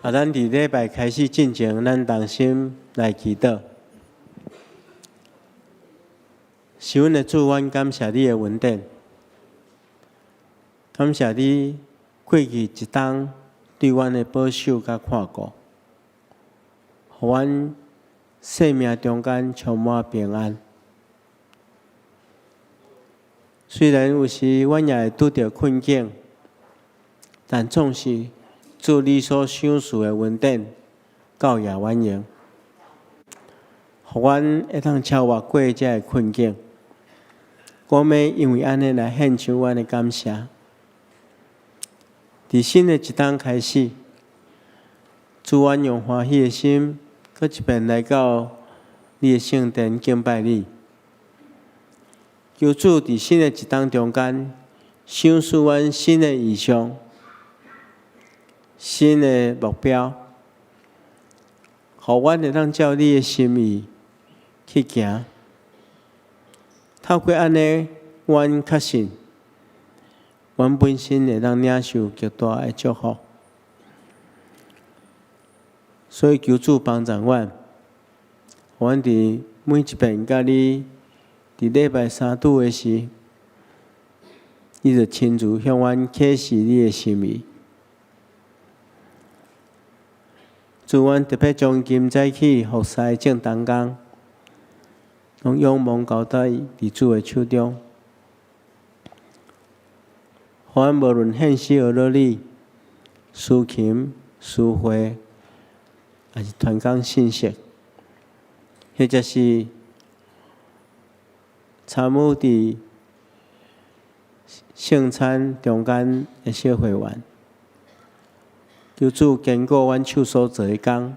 啊，咱佇禮拜開始進前，咱同心來祈禱。是阮的主，阮感謝你的恩典，感謝你過去一冬對阮的保守佮看顧，予阮生命中間充滿平安。雖然有時阮也會拄著困境，但總是主你所賞賜的恩典夠額阮用，予阮會當超越過這个困境。我欲因為按呢來獻上阮的感謝。佇新的一冬開始，主，阮用歡喜的心，閣一遍來到你的聖殿敬拜你。求主佇新的一冬中間，賞賜阮新的異象、新的目標，予阮會當照你的心意去行。透過按呢，阮確信，阮本身會當領受極大的祝福。所以求主幫助阮，予阮佇每一遍佮你佇禮拜三拄的時，你就親自向阮啟示你的心意。主，阮特別將今早起服侍的眾同工，攏仰望交託佇主的手中。予阮無論獻詩呵咾禮、司琴、司會，抑是傳講信息，或者是參與佇聖餐中間的小會員，求主堅固阮手所做的工，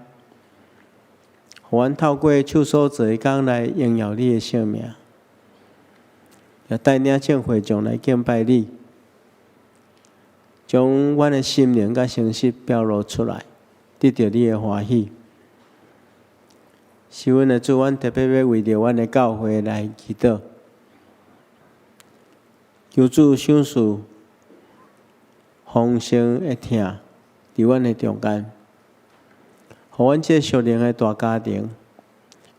予阮透過手所做的工來榮耀你的聖名，也帶領眾會眾來敬拜你，將阮的心靈佮誠實表露出來，得著你的歡喜。是阮的主，阮特別欲為著阮的教會來祈禱，求主賞賜豐盛的疼佇阮的中間，予阮這个屬靈的大家庭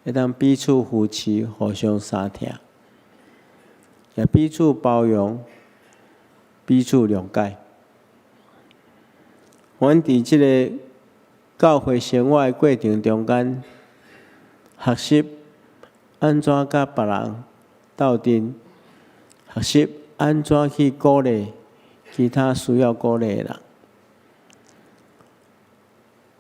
會當彼此扶持，互相相疼，也彼此包容，彼此諒解。阮佇這个教會生活的過程中間，學習按怎佮別人鬥陣，學習按怎去鼓勵其他需要鼓勵的人，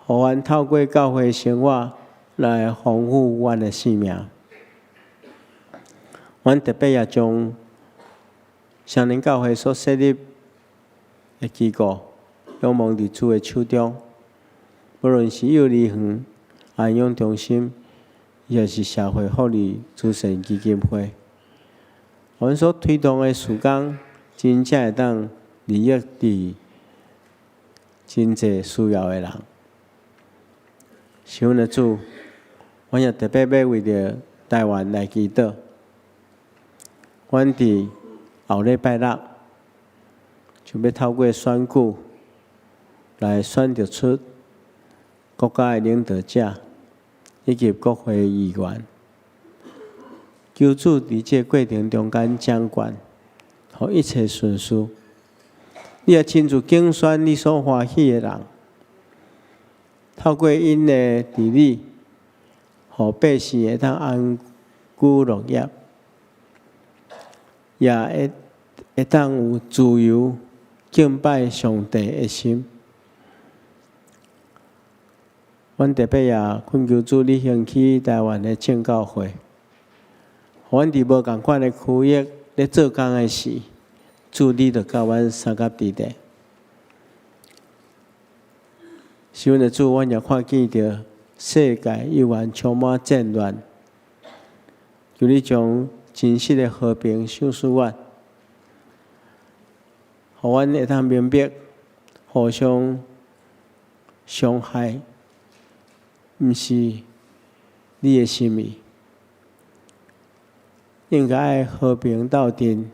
予阮透過教會生活來豐富阮的生命。阮特別也將雙連教會所設立的機構，仰望佇主的手中，無論是幼兒園、安養中心，抑是社會福利慈善基金會，阮所推動的事工，真正會當利益佇真濟需要的人。是阮的主，阮也特別欲為著台灣來祈禱。阮佇後禮拜六就欲透過選舉來選擇出國家的領導者以及國會議員。求主佇這個過程中間掌權，予一切順遂。你也親自揀選你所歡喜的人，透過𪜶的治理，予百姓會當安居樂業，也會當有自由敬拜上帝的心。阮特別也懇求主，你興起台灣的正教會，予阮佇無仝款的區域咧做工的時，主你就佮阮相佮佇咧。是阮的主，阮也看見著世界猶原充滿戰亂，求你將真實的和平賞賜阮，予阮會當明白互相傷害，毋是你的心意，應該愛和平鬥陣，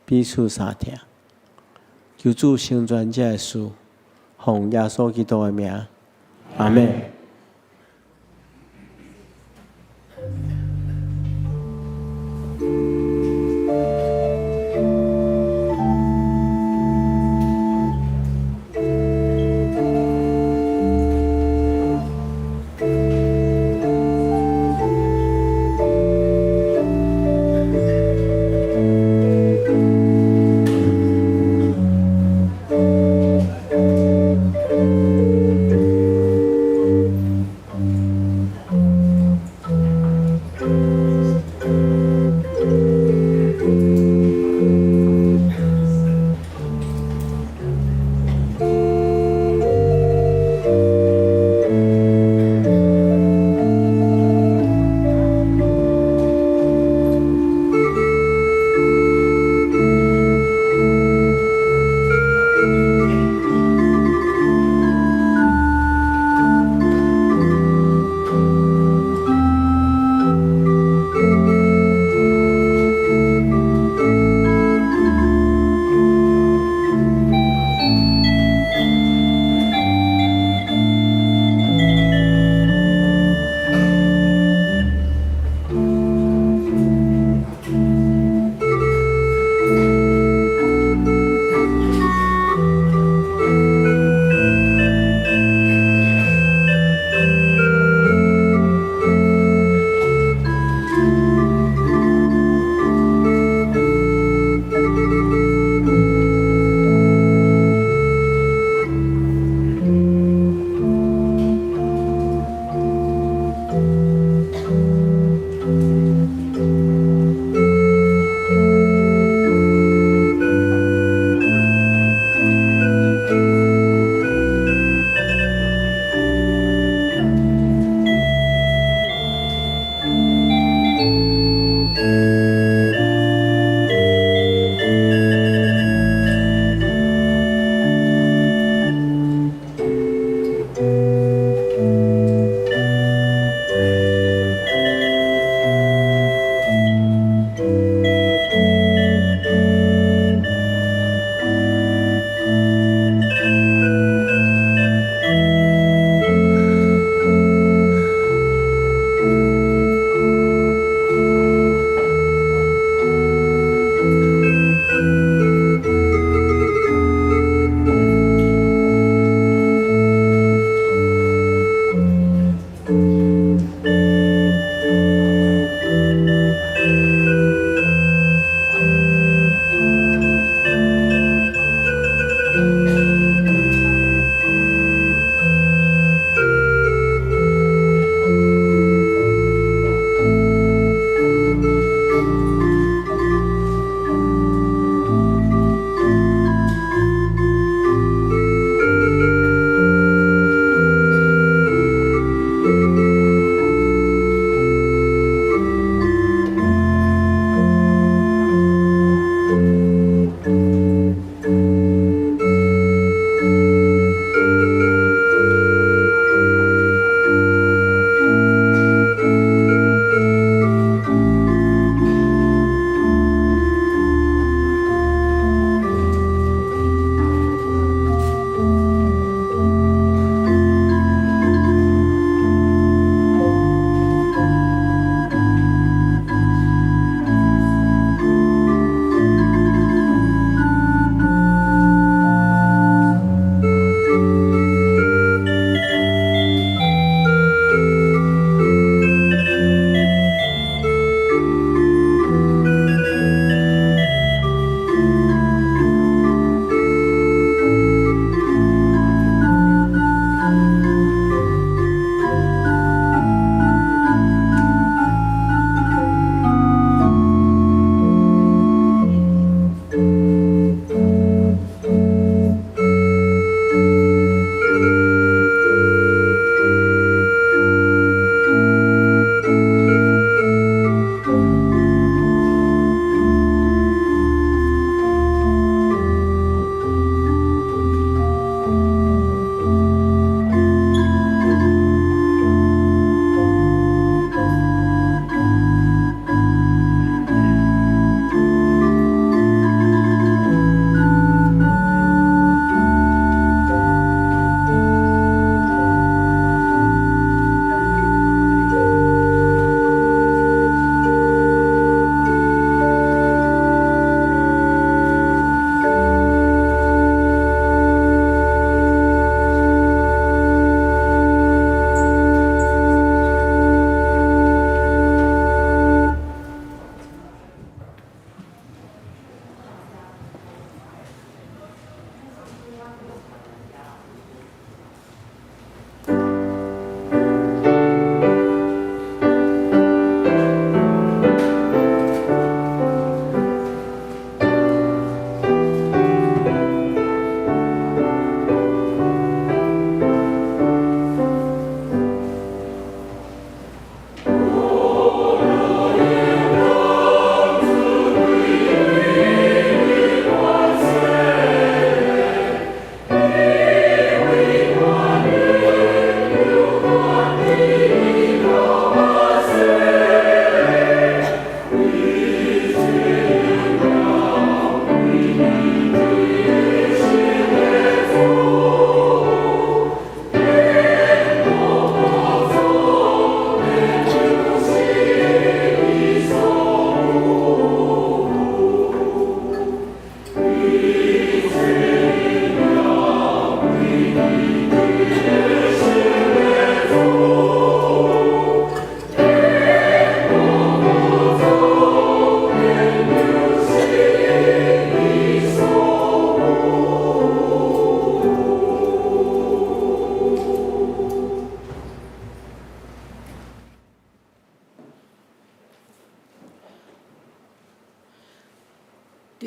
彼此相疼。求主成全這个事，奉耶穌基督的名，阿們。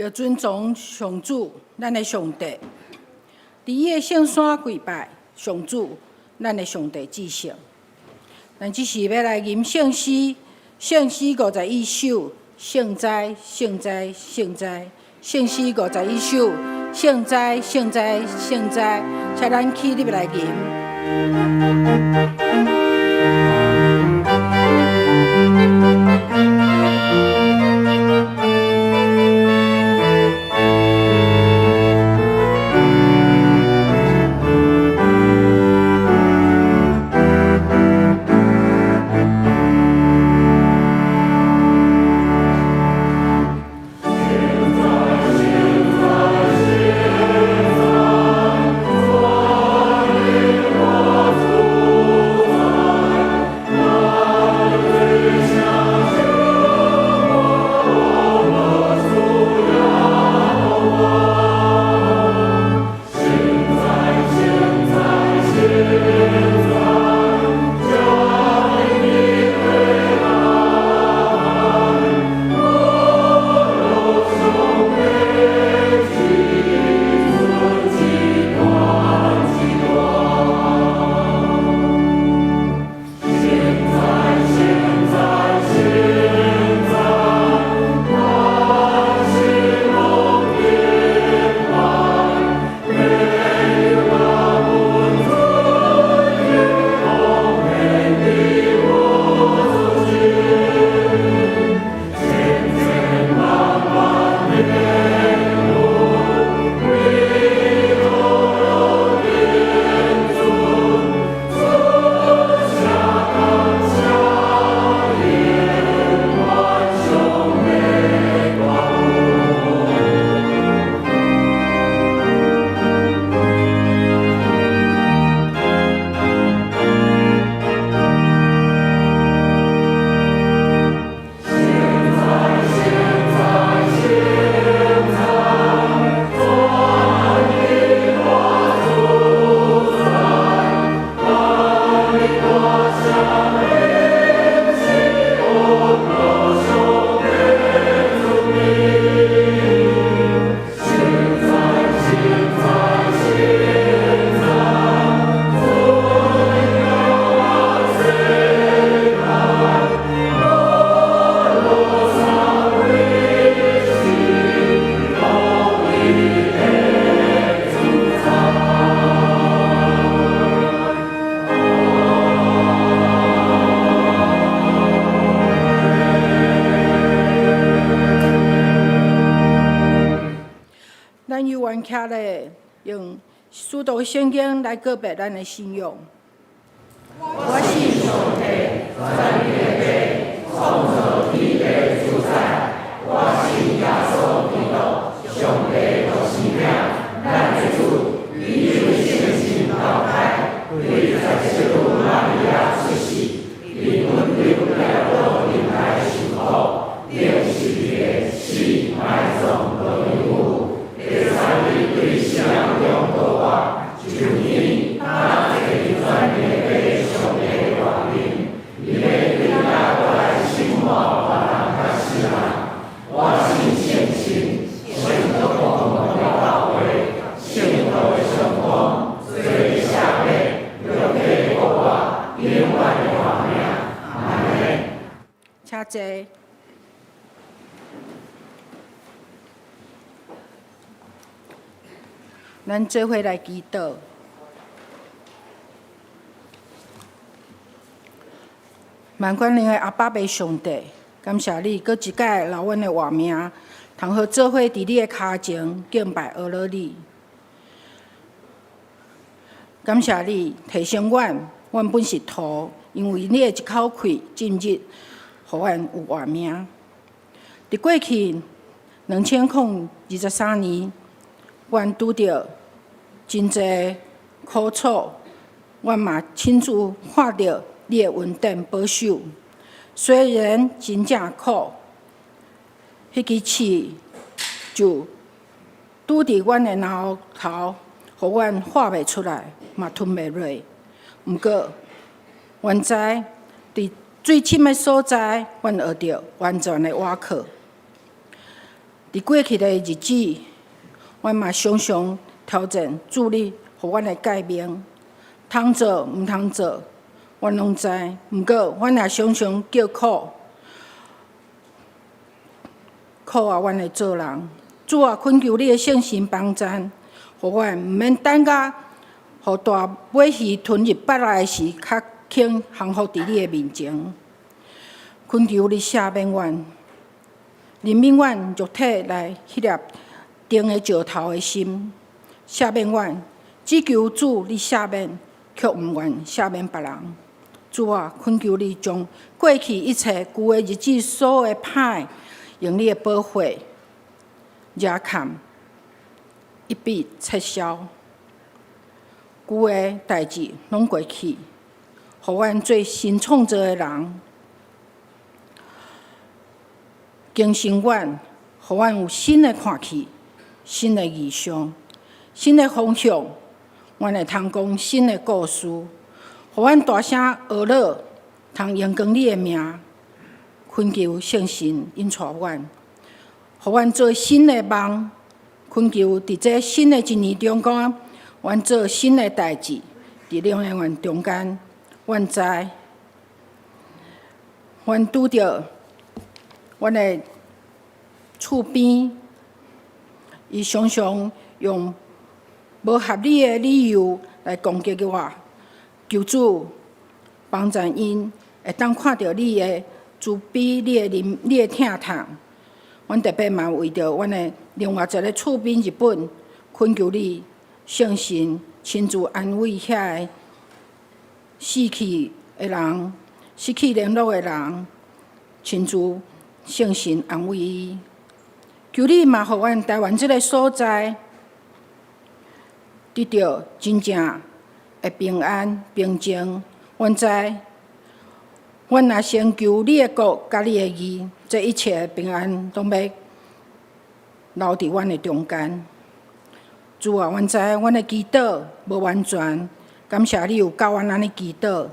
著尊崇上主，咱的上帝，佇伊的聖山跪拜上主，咱的上帝至聖。咱這時欲來吟聖詩，聖詩51首，聖哉，聖哉，聖哉，聖詩51首，聖哉，聖哉，聖哉，請咱起立來吟。咱猶原徛咧，用使徒聖經來告白咱的信仰。我信上帝，全能的父，創造天地的主宰。我信耶穌基督，上帝獨生子，咱的主，伊受聖神投胎，對十聖女瑪利亞出世，被本丟彼拉多釘來受苦，釘十字架，死埋葬落地獄，第三日對死人中復活，上天，搭坐佇全能的父上帝大面，伊欲對遐閣來審判活人佮死人。我信聖神，聖徒共同的教會，聖徒的相通，罪的赦免，肉體的復活，永遠的活命。阿們。請坐。咱做伙來祈禱。萬全能的阿爸父上帝，感謝你閣一擺留阮的活命，通好做伙佇你的跤前敬拜阿羅你。感謝你提醒阮，阮本是土，因為你的一口氣進入，予阮有活命。佇過去2023年，阮拄著真濟苦楚，阮嘛親自看著你的恩典保守。雖然真正苦，彼支刺就拄佇阮的喉頭，予阮喊袂出來，嘛吞袂落。毋過，阮知佇水深的所在，阮學著完全的倚靠。佇過去的日子，阮嘛常常挑戰主你予阮的誡命，通做毋通做，阮攏知。毋過，阮也常常叫苦，苦啊！阮的做人，主啊，懇求你的聖神幫贊，予阮毋免等甲予大尾魚吞入腹內時，較肯降服佇你的面前。懇求你赦免阮，憐憫阮肉體內彼粒釘的石頭的心，赦免阮，只求主你赦免，卻毋願赦免別人。主啊，懇求你將過去一切舊的日子所有的歹，用你的寶血遮砍一筆撤銷，舊的代誌攏過去，予阮做新創造的人。更新阮，予阮有新的看見、新的異象、新的方向，阮會通講新的故事，予阮大聲呵咾，通榮光你的名，懇求聖神引帶阮，予阮做新的夢，懇求佇這新的一年中間，阮做新的代誌，佇兩個阮中間，阮知，阮拄著阮的厝邊，伊常常用無合理的理由來攻擊我，求主幫助𪜶會當看著你的慈悲、你的憐、你的疼痛。阮特別嘛為著阮的另外一个厝邊日本，懇求你聖神親自安慰遐個死去的人、失去聯絡的人，親自聖神安慰伊。求你嘛，予阮台灣這个所在得著真正的平安平靜。阮知，阮若先求你的國佮你的義，這一切的平安攏欲留佇阮的中間。主啊，阮知阮的祈禱無完全，感謝你有教阮按呢祈禱。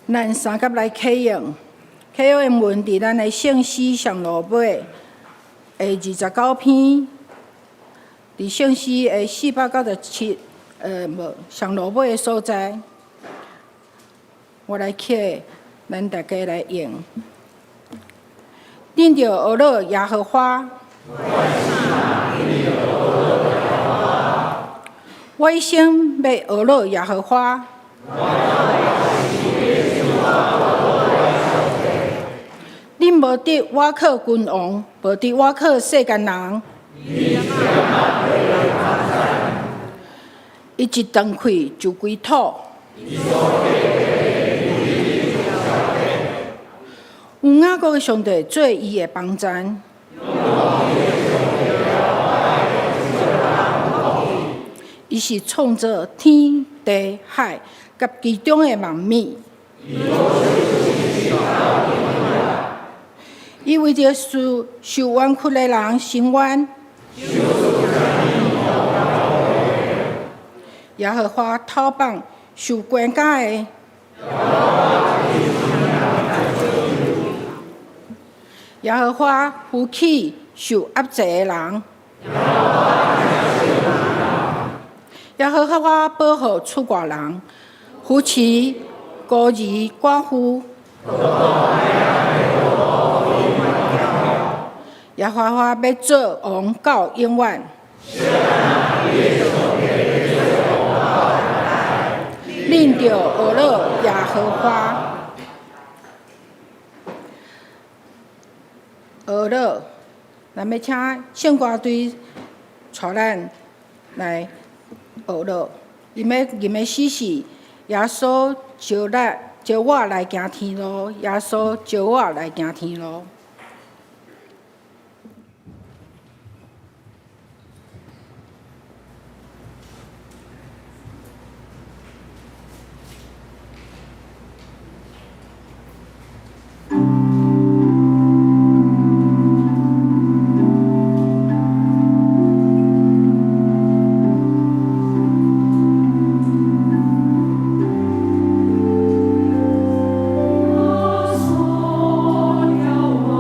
咱三甲來啟用，啟用的文佇咱的聖詩上路尾的29篇，佇聖詩的497，無上路尾的所在，我來啟，咱大家來用。恁著呵咾耶和華，我一生欲呵咾耶和華。恁無得倚靠君王，無得倚靠世間人。伊一斷氣就歸土。有雅各的上帝做伊的幫贊。伊是創造天地海佮其中的萬物。伊為著受受冤屈的人伸冤。耶和華討放受關監的。耶和華扶起受壓制的人。耶和華保護出外人，扶持孤兒寡婦。耶和華欲做王到永遠。恁著學樂耶和華，學樂。咱欲請聖歌隊帶咱來學樂。𪜶欲吟的詩是耶穌召咱召我來行天路，耶穌召我來行天路。耶穌召我。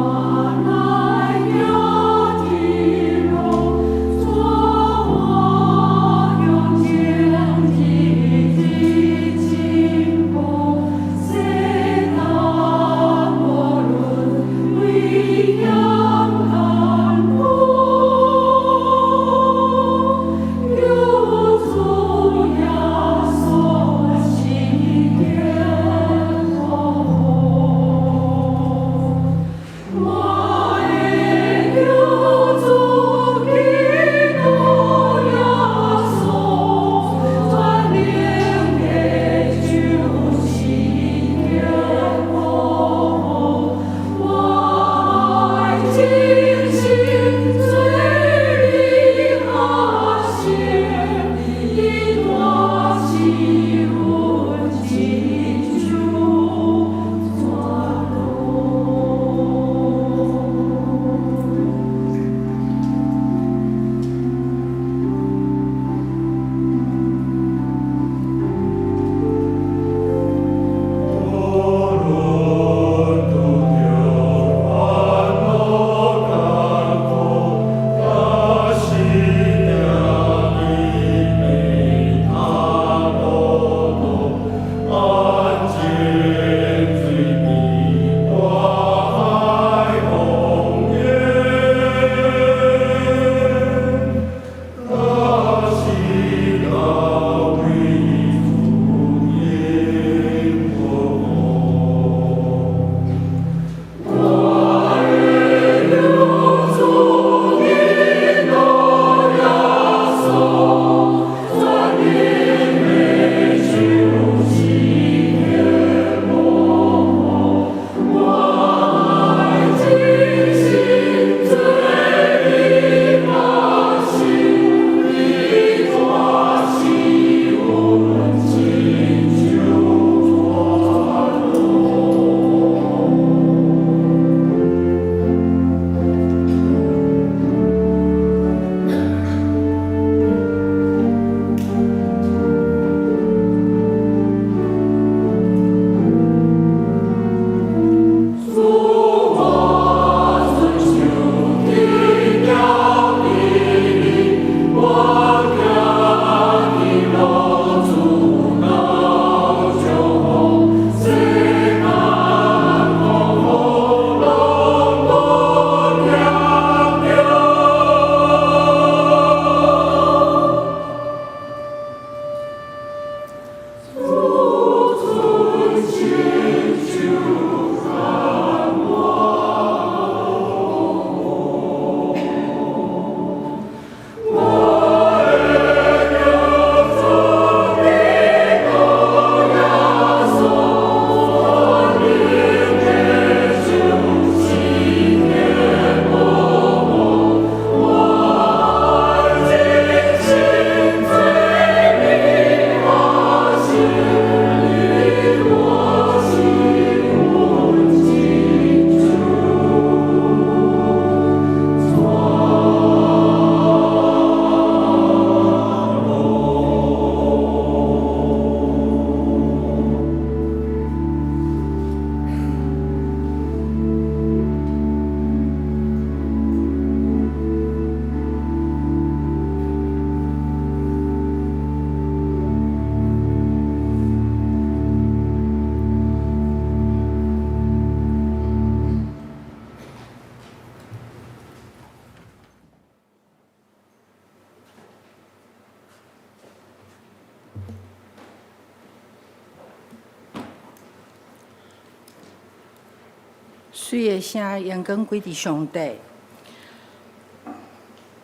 媠的聲，榮光歸佇上帝。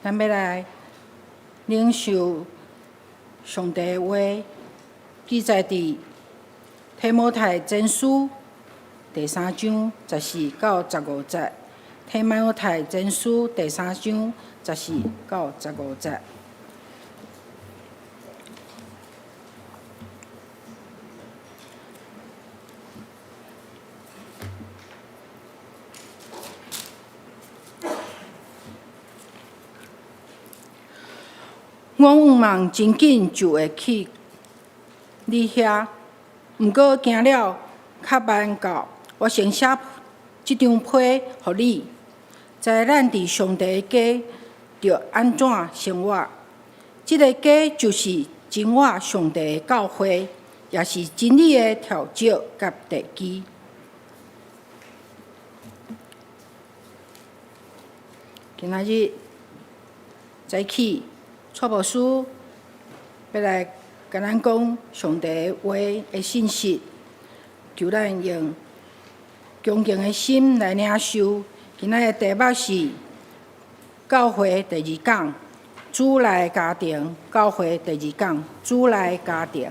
咱欲來領受上帝的話，記載佇提摩太前書第三章十四到十五節。提摩太前書第三章十四到十五節。我向望真緊就會去你遐，毋過行了較慢到，我先寫這張批予你，知咱佇上帝的家著按怎生活。這个家就是真活上帝的教會，也是真理的柱石佮地基。今仔日早起，蔡牧師欲來共咱講上帝話的信息，求咱用恭敬的心來領受。今仔日的題目是教會第二講，主內家庭。教會第二講，主內家庭。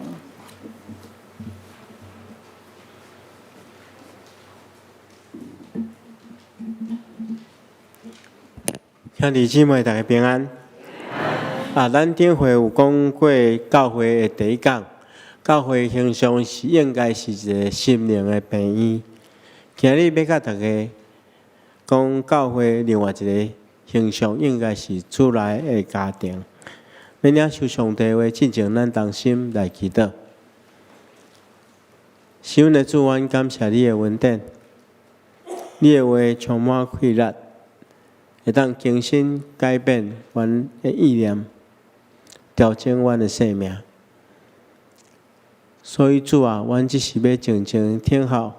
兄弟姊妹，大家平安。啊，咱頂回有講過教會的第一講，教會形象是應該是一个心靈的病院。今日欲共大家講教會另外一个形象，應該是主內的家庭。欲領受上帝話，進前咱同心來祈禱。是阮的主，阮感謝你的恩典，你的話充滿氣力，會當更新改變阮的意念，調整阮的生命。所以主啊，阮只是欲靜靜聽候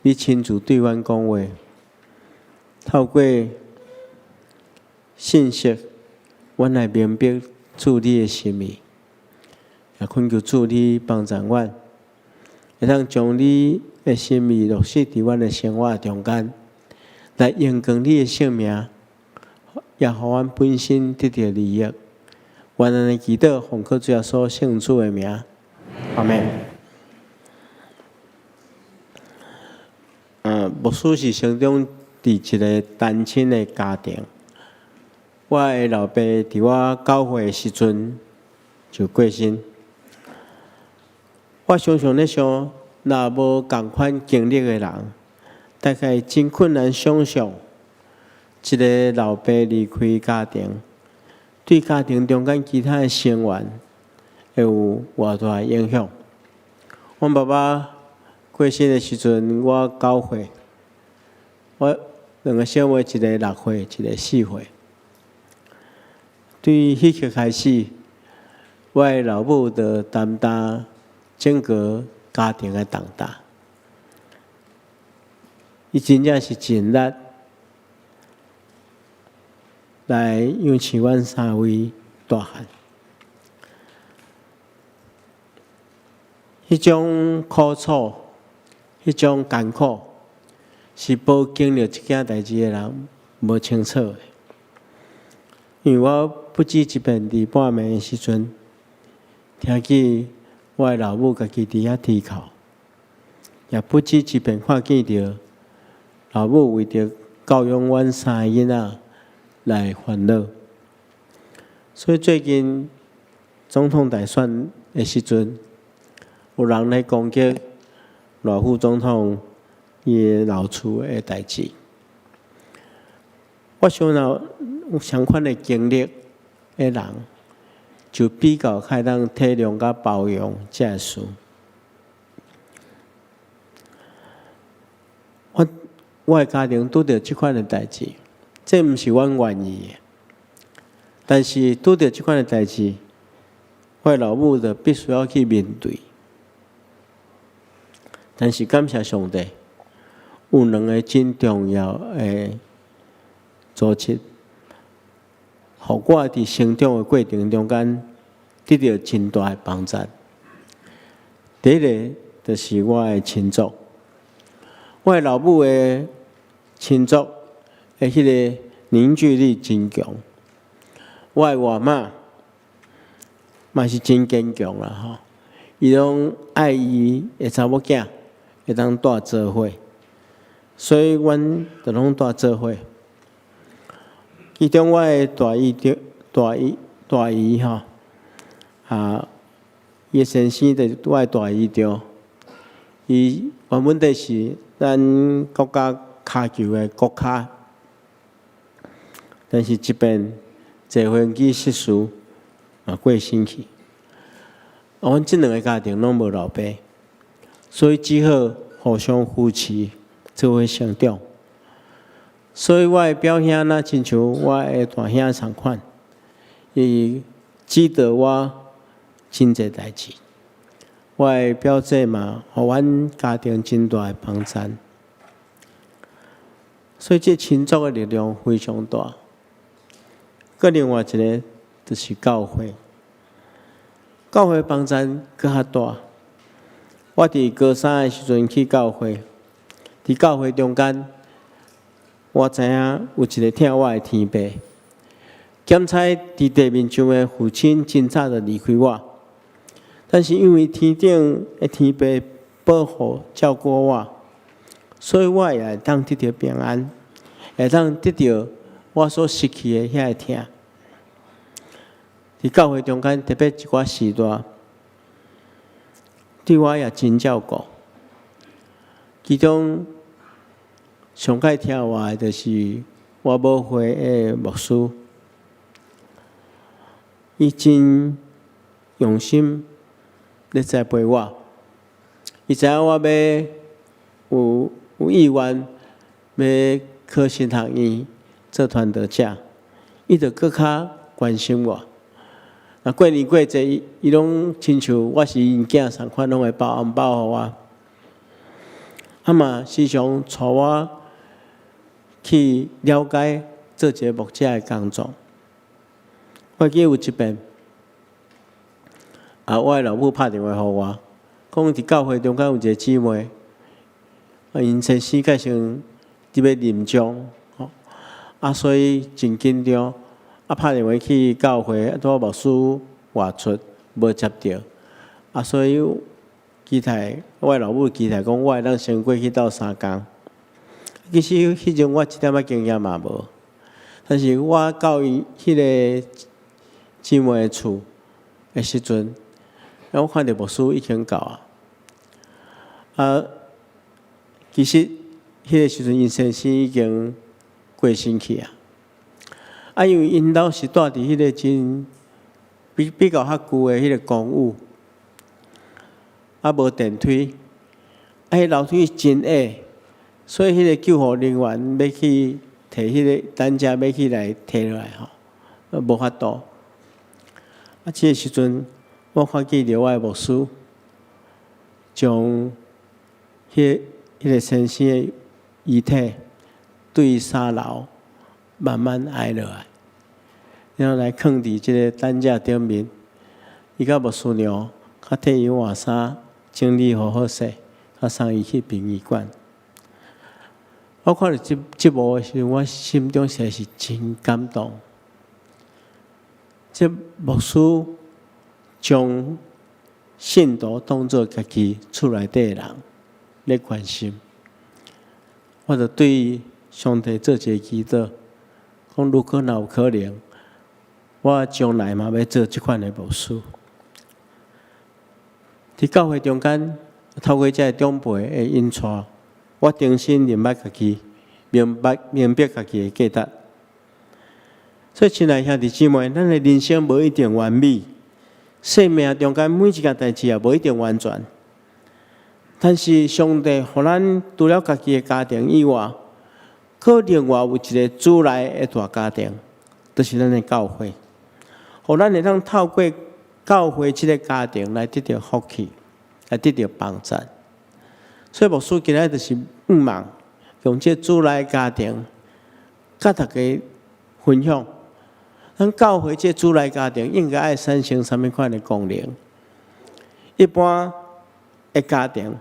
你親自對阮講話，透過信息，阮來明白主你的心意，也懇求主你幫助阮，會當將你的心意落實佇阮的生活中間，來榮光你的聖名，也予阮本身得著利益。阮按呢祈禱，奉靠主耶穌聖子的名，阿們。牧師是成長佇一个單親的家庭。我的老爸佇我9歲的時陣就過身。我常常咧想，若無仝款經歷的人，大概真困難想像一个老爸離開家庭，對家庭中間其他的成員會有偌大的影響。阮爸爸過身的時陣，我九歲，我兩个小妹，一个6歲，一个4歲。對彼刻開始，我的老母就擔當整个家庭的重擔。伊真正是盡力來養飼阮三位大漢。彼種苦楚，彼種艱苦，是無經歷這件代誌的人無清楚的。因為我不止一遍佇半暝的時陣，聽見我的老母家己佇遐啼哭，也不止一遍看見著老母為著教養阮三个囡仔來煩惱。所以最近總統大選的時陣，有人來攻擊賴副總統伊的老厝的代誌。我想若有相款的經歷的人，就比較較會當體諒佮包容這个事。我的家庭拄著這款的代誌，這毋是阮願意的。但是拄著這款的代誌，我的老母就必須要去面對。但是感謝上帝，有兩个真重要的組織，予我佇成長的過程中間得著真大的幫助。第一个就是我的親族，我老母的親族的彼个凝聚力真強，我的外媽嘛是真堅強啦吼，伊攏愛伊的查某囝會當蹛做伙，所以阮就攏蹛做伙。其中我的大姨丈、大姨、大姨吼，啊，伊的先生就是我的大姨丈，伊原本就是咱國家跤球的國跤，但是這擺坐飛機失事嘛過身去。啊，阮這兩个家庭攏無老爸，所以只好互相扶持，做伙成長。所以我的表兄若親像我的大兄仝款，伊指導我真濟代誌。我的表姐嘛，予阮家庭真大的幫贊。所以這親族的力量非常大。閣另外一个就是教會，教會幫贊閣較大。我佇高三的時陣去教會，佇教會中間，我知影有一个疼我的天父，檢查佇地面上的父親真早就離開我，但是因為天頂的天父保護照顧我，所以我也會當得著平安，會當得著我所失去的遐个疼。佇教會中間，特別一寡時代，對我也真照顧。其中上蓋疼我的，就是我母會的牧師，伊真用心咧栽培我。伊知影我欲有意願欲考神學院做傳道者，伊就閣較關心我。啊，過年過節，伊攏親像我是𪜶囝仝款，攏會包紅包予我。啊嘛，時常帶我去了解做一個牧者的工作。我記得有一遍，啊，我的老母拍電話予我，講佇教會中間有一個姊妹，啊，𪜶先生蓋先佇欲臨終，吼，啊，所以真緊張，啊，拍電話去教會，啊，拄好牧師外出，無接著，啊，所以期待我的老母期待講，我會當先過去鬥相共。其實彼陣我一點仔經驗嘛無，但是我到伊彼个姊妹的厝的時陣，我看著牧師已經到啊。啊，其實彼个時陣𪜶先生已經過身去啊。啊，因為𪜶兜是蹛佇彼个真比較較舊的彼个公寓，啊無電梯，啊，彼樓梯真矮，所以彼个救護人員欲去提彼个擔架欲去來提落來吼，無法度。啊，這个時陣我看見著我的牧師將彼個先生的遺體對三樓慢慢挨落來，然後來囥佇這个擔架頂面。伊佮牧師娘，較替伊換衫，整理好好勢，較送伊去殯儀館。我看著這幕的時陣，我心中實在是真感動。這牧師將信徒當做家己厝內底的人咧關心，我就對上帝做一个祈禱，講如果若有可能，我將來嘛欲做這款的牧師。佇教會中間，透過這个長輩的引帶，我重新認捌家己，明白家己的價值。所以，親愛兄弟姊妹，咱的人生無一定完美，生命中間每一件代誌也無一定完全。但是，上帝予咱除了家己的家庭以外，閣另外有一个主內的大家庭，就是咱的教會。予咱會當透過教會這个家庭來得著福氣，來得著幫助。所以牧師今仔就是向望用這主內家庭，佮大家分享。咱教會這主內家庭應該愛產生啥物款的功能？一般的家庭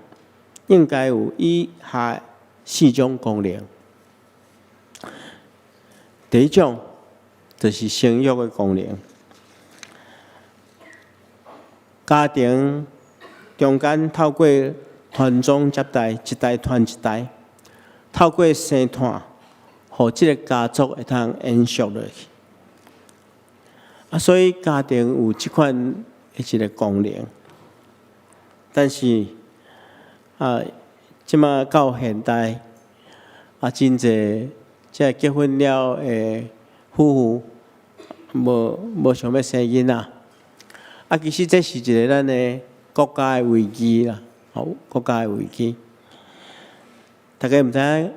應該有以下四種功能。第一種就是生育的功能。家庭中間透過傳宗接代，一代傳一代，透過生湠，予這个家族會當延續落去。啊，所以家庭有這款的一个功能。但是啊，這馬到現代啊，真濟這結婚了的夫婦，無想欲生囡仔。啊，其實這是一个咱的國家的危機啦，吼，國家的危機。大家毋知影，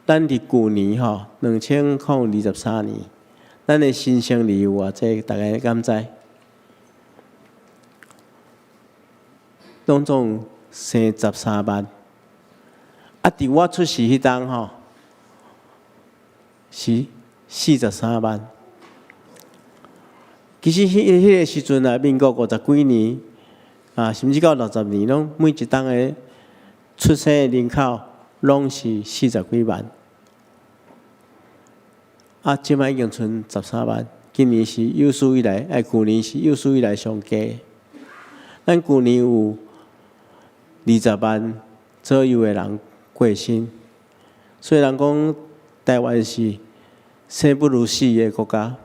咱佇舊年吼，2023年，咱的新生兒有偌濟？大家敢知？攏總生13萬。啊，佇我出世彼當吼，是43萬。其實彼个時陣啊，民國50幾年啊，甚至到60年，攏每一冬的出生的人口攏是40幾萬。啊，這擺已經賰13萬，今年是有史以來，哎，舊年是有史以來上低。咱舊年有20萬左右的人過身，所以人講台灣是生不如死的國家。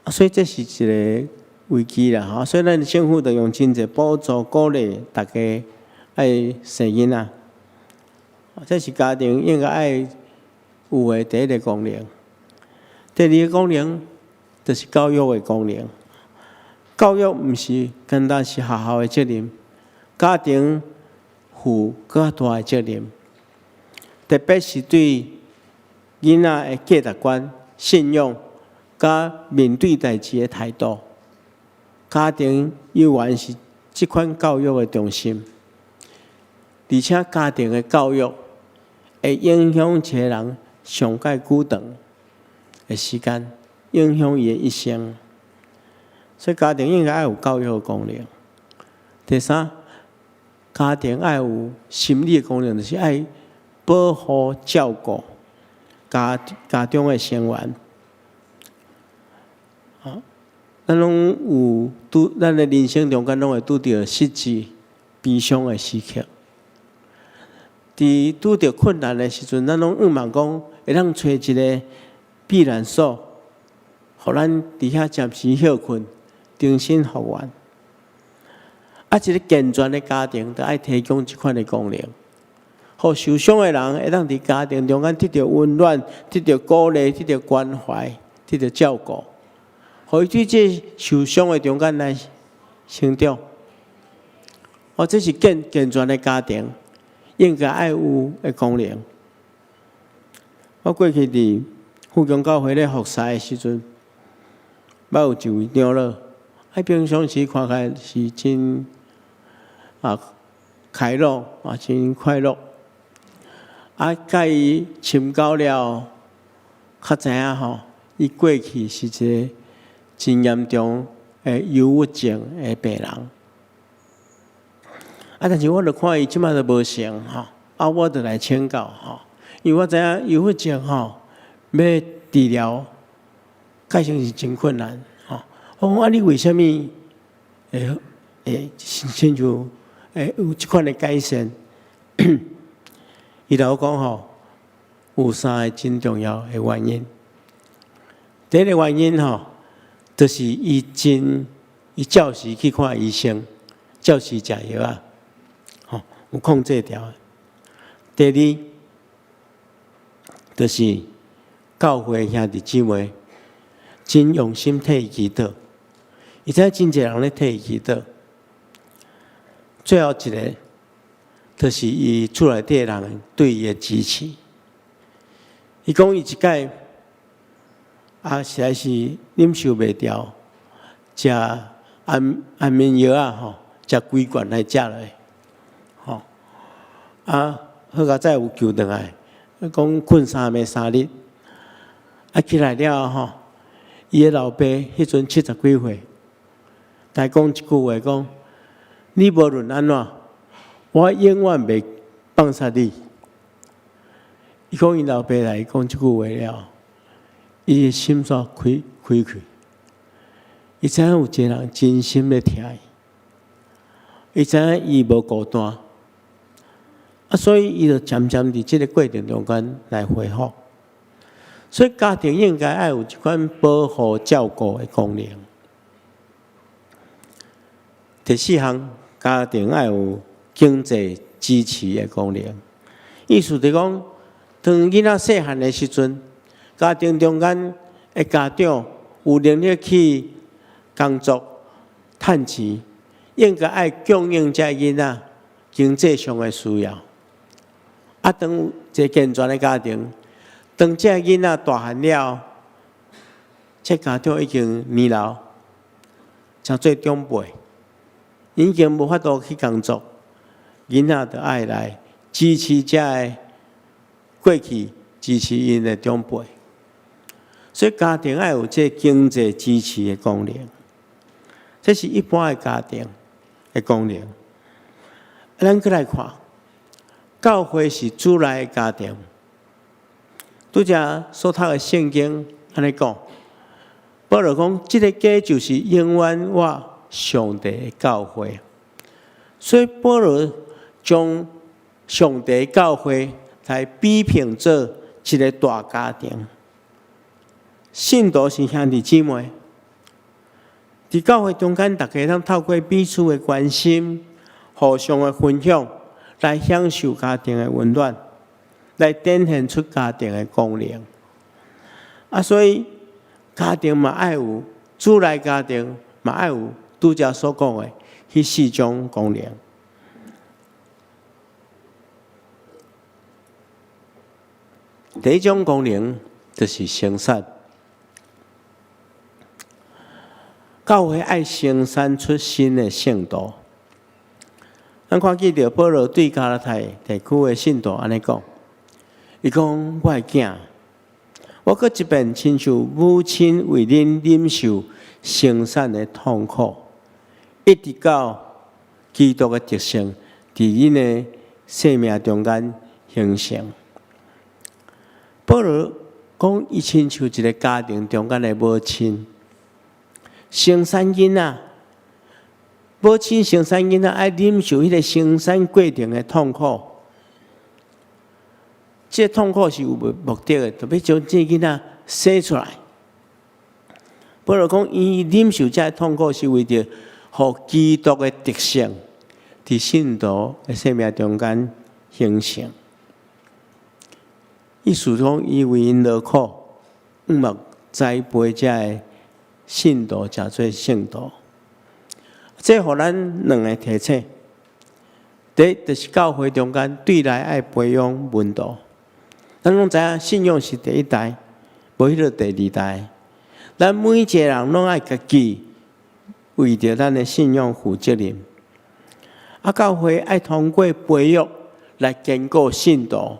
所以這是一个危機啦，吼！所以咱政府就用真濟補助鼓勵大家愛生囡仔，這是家庭應該愛有的第一个功能。第二个功能就是教育的功能。教育毋是單單是學校的責任，家庭負閣較大的責任，特別是對囡仔的價值觀、信仰。佮面對代誌的態度，家庭猶原是這款教育的中心，而且家庭的教育會影響一个人上蓋久長的時間，影響伊的一生。所以家庭應該愛有教育的功能。第三，家庭愛有心理的功能，就是愛保護照顧家中的成員。啊，咱攏有拄，咱的人生中間攏會拄著失志、悲傷的時刻。佇拄著困難的時陣，咱攏向望講會當揣一个避難所，予咱佇遐暫時歇睏，重新復原。啊，一个健全的家庭，就愛提供這款的功能，予受傷的人會當佇家庭中間得著溫暖、得著鼓勵、得著關懷、得著照顧。予伊對這受傷的中間來成長，哦，這是健全的家庭應該愛有的功能。我過去佇富強教會咧服侍的時陣，捌有一位長老，啊，平常時看起來是真開朗啊，真快樂。啊，佮伊深交了，較知影吼，伊過去是一个真嚴重的憂鬱症的病人，啊！但是我著看伊這擺都無成吼，啊！我就來請教吼，因為我知影憂鬱症吼，欲治療，確實是真困難吼。我講啊，你為啥物會親像會有這款的改善？伊就講吼，有三个真重要的原因。第一个原因吼，就是伊照時去看醫生，照時食藥啊，吼，有控制牢。第二，就是教會兄弟姊妹真用心替伊祈禱，而且真濟人咧替伊祈禱。最後一个，就是伊厝內底人對伊的支持。伊講伊一擺啊，實在是忍受袂牢，食安眠藥啊，吼，食規罐來食落，吼，啊，好佳哉有救轉來，講睏3暝3日，啊起來了後，吼，伊的老爸彼陣70幾歲，共伊講一句話講：你無論按怎，我永遠袂放殺你。伊講𪜶老爸來講這句話了，伊的心煞開開去。伊知影有一个人真心咧疼伊，伊知影伊無孤單，啊，所以伊就漸漸佇這个過程中間來恢復。所以家庭應該愛有這款保護照顧的功能。第四項，家庭愛有經濟支持的功能。意思就是講，當囡仔細漢的時陣，家庭中間的家長有能力去工作趁錢，應該愛供應這囡仔經濟上的需要。啊，當有一個健全的家庭，當這囡仔大漢了，這家長已經年老，成做長輩，已經無法度去工作，囡仔就愛來支持這个過去支持𪜶的長輩。所以家庭愛有這個經濟支持的功能，這是一般的家庭的功能。咱閣來看，教會是主內的家庭。拄才所讀的聖經按呢講，保羅講，這个家就是永遠活上帝的教會。所以保羅將上帝教會來比拼做一个大家庭。信徒是兄弟姊妹，佇教會中間，大家通透過彼此的關心、互相的分享，來享受家庭的溫暖，來展現出家庭的功能。啊，所以家庭嘛愛有主內家庭嘛愛有拄才所講的彼四種功能。第一種功能就是生產。教會愛生產出新的聖徒。咱看見著保羅對加拉太地區的信徒按呢講，伊講我的囝，我閣一遍親像母親為恁忍受生產的痛苦，一直到基督的德性佇恁的生命中間形成。保羅講，伊親像一个家庭中間的母親，生產囡仔，母親生產囡仔愛忍受彼个生產過程的痛苦，這个痛苦是有目的的，就欲將這个囡仔生出來。保羅講，伊忍受這个痛苦是為著予基督的德性佇信徒的生命中間形成。意思講，伊為𪜶勞苦，向望栽培這个信徒，成做聖徒。這予咱兩个提醒：第一，就是教會中間對內愛培養門徒。咱攏知影，信仰是第一代，無彼个第二代。咱每一个人攏愛家己為著咱的信仰負責任。啊，教會愛通過培育來堅固信徒。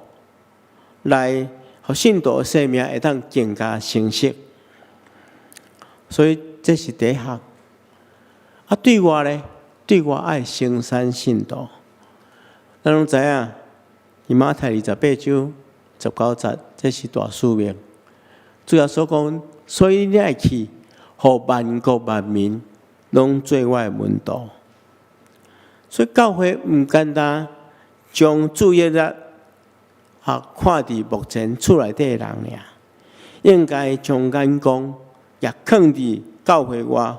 來，予信徒的生命會當更加成熟，所以這是第一項。啊，對外咧，對外愛生產信徒。咱攏知影，佇馬太28章19節，這是大使命。主耶穌講，所以你愛去，予萬國萬民攏做我的門徒。所以教會毋簡單將注意力啊，看佇目前厝內底的人爾，應該將眼光也放佇教會外，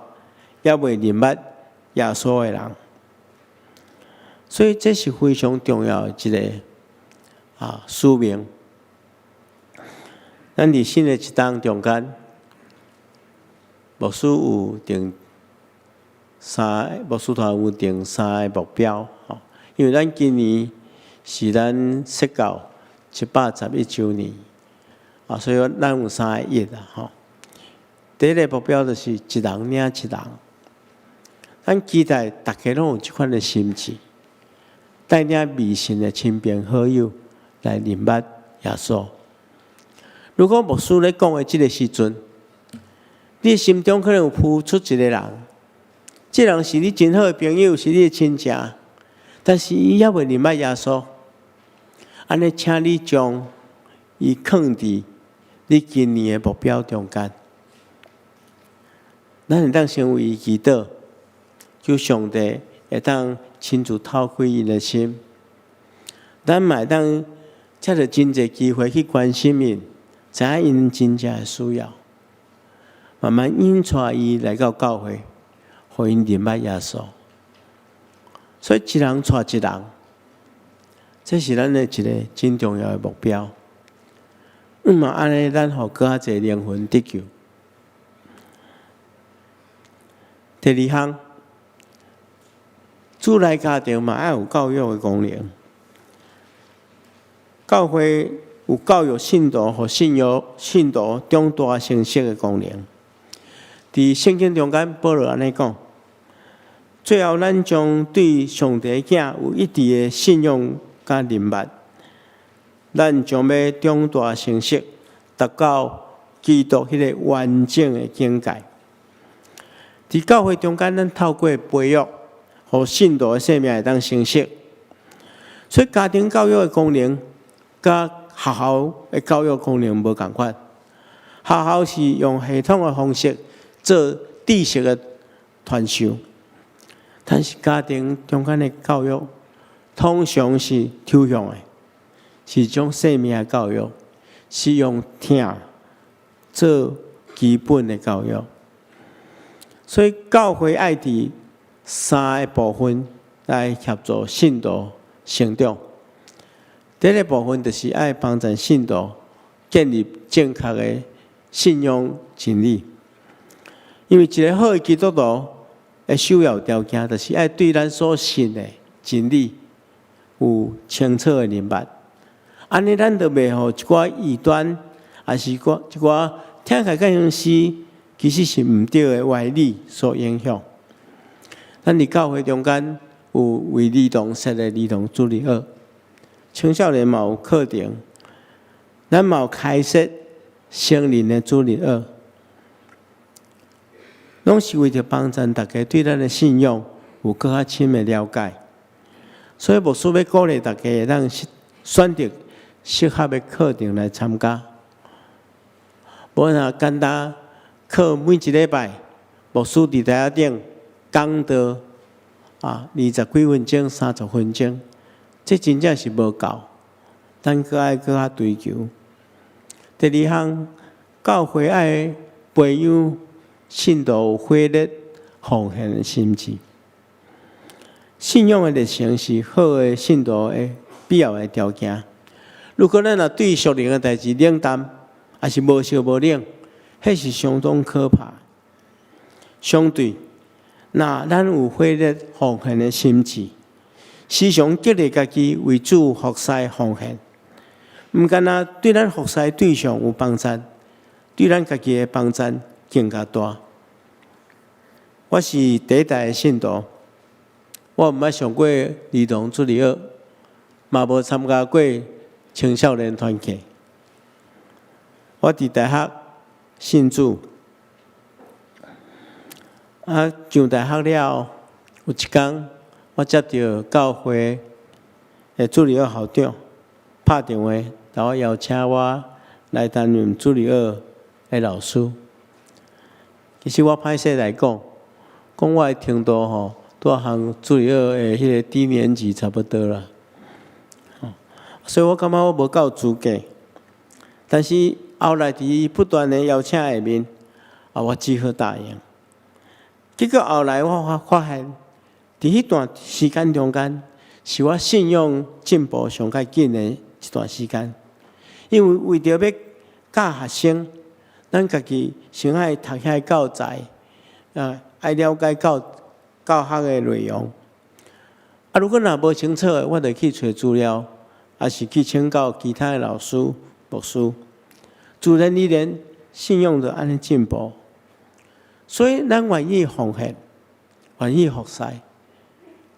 猶未認捌耶穌的人。所以這是非常重要的一个使命。咱佇新的一冬中間，牧師有定三，牧師團有定三个目標，吼，因為咱今年是咱設教111週年，啊，所以咱有三個一啦，吼。第一个目標就是一人領一人，咱期待大家攏有這款的心志，帶領未信的親朋好友來認捌耶穌。如果牧師咧講的這个時陣，你心中可能有浮出一个人，這个人是你真好的朋友，是你的親情，但是伊猶未認捌耶穌。按呢，請你將伊囥佇你今年的目標中間。咱會當先為伊祈禱，求上帝會當親自透開𪜶的心。咱嘛會當藉著真濟機會去關心𪜶，知影𪜶真正的需要，慢慢引帶伊來到教會，予𪜶認捌耶穌。所以一人帶一人，這是咱的一個真重要的目標。嘛按呢，咱予閣較濟靈魂得救。第二項，主內家庭嘛愛有教育的功能。教會有教育信徒予信仰信徒長大成熟的功能。佇聖經中間，保羅按呢講：最後，咱將對上帝囝有一致的信仰佮認捌，咱將欲長大成熟，達到基督彼个完整的境界。佇教會中間，咱透過培育，予信徒的生命會當成熟。所以家庭教育的功能，佮學校的教育功能無仝款。學校是用系統的方式做知識的傳授，但是家庭中間的教育通常是抽象的，是一種生命的教育，是用疼做基本的教育。所以教會愛佇三个部分來協助信徒成長。第一个部分就是愛幫助信徒建立正確的信仰真理。因為一个好的基督徒的首要條件，就是愛對咱所信的真理有清楚的認捌。按呢，咱就袂予一寡異端，抑是寡一寡聽起來敢像是，其實是毋對的歪理所影響。咱佇教會中間有為兒童設的兒童主日學，青少年嘛有課程，咱嘛有開設成人的主日學，攏是為著幫助大家對咱的信仰有閣較深的了解。所以牧師欲鼓勵大家會當選擇適合的課程來參加。無若簡單靠每一禮拜牧師佇台仔頂講道啊，二十幾分鐘、30分鐘，這真正是無夠。咱閣愛閣較追求。第二項，教會愛培養信徒有火熱奉獻的心志。信仰的熱誠是好的信徒的必要的條件。如果咱若對屬靈的代誌冷淡，抑是無燒無冷，彼是相當可怕。相對，若咱有火熱奉獻的心志，時常激勵家己為主服侍奉獻，毋干焦對咱服侍對象有幫助，對咱家己的幫助更加大。我是第一代的信徒，我毋捌上過兒童主日學，嘛無參加過青少年團契。我佇大學信主，啊，上大學了後，有一工我接著教會的主日學校長拍電話，共我邀請我來擔任主日學的老師。其實我歹勢來講，講我的程度吼，拄和主日學的彼个低年級差不多啦。所以我感覺我無夠資格。但是後來佇不斷的邀請下面，啊，我只好答應。結果後來我發現，佇彼段時間中間，是我信仰進步上較緊的一段時間。因為為著欲教學生，咱家己先愛讀遐教材，啊，愛了解教學的內容。啊，如果若無清楚的，我就去揣資料，抑是去請教其他的老師、牧師。自然而然，信仰就按呢進步。所以，咱願意奉獻，願意服侍，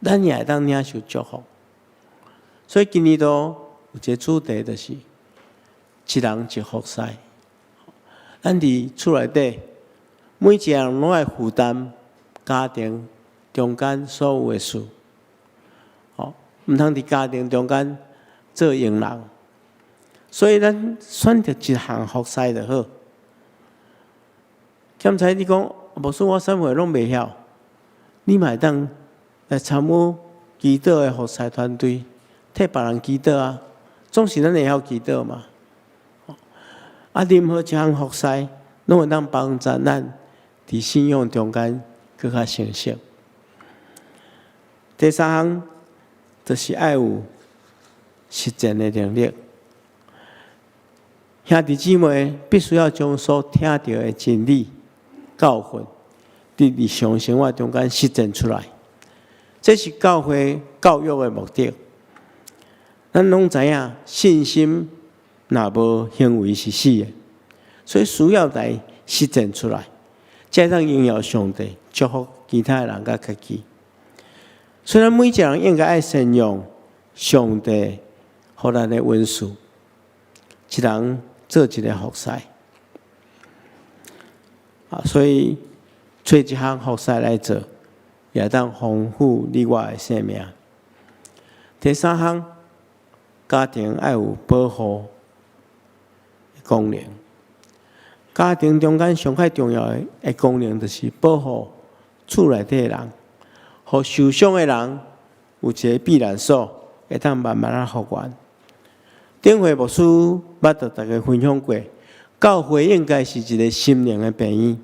咱也會當領受祝福。所以今年度有一個主題，就是一人一服侍。咱佇厝內底，每一個人攏愛負擔家庭中間所有的事。吼，毋通佇家庭中間做傭人。所以咱選擇一項服侍就好。兼且你講，牧師我啥物攏袂曉，你嘛會當來參與祈禱的服侍團隊，替別人祈禱啊。總是咱會曉祈禱嘛。啊，任何一項服侍，攏會當幫助咱佇信仰中間閣較成熟。第三項就是愛有實踐的能力。兄弟姊妹必須要將所聽著的真理教訓，佇日常生活中間實踐出來。這是教會教育的目的。咱攏知影，信心若無行為是死的，所以需要來實踐出來，才會當榮耀上帝，祝福其他的人佮家己。所以，咱每一個人應該愛善用上帝予咱的恩賜，一人做一个服侍。啊，所以揣一項服侍來做，也會當豐富你我的生命。第三項，家庭愛有保護的功能。家庭中間上較重要的功能，就是保護厝內底的人，予受傷的人有一个避難所，會當慢慢仔復原。頂回牧師捌佇大家分享過，教會應該是一个心靈的病院，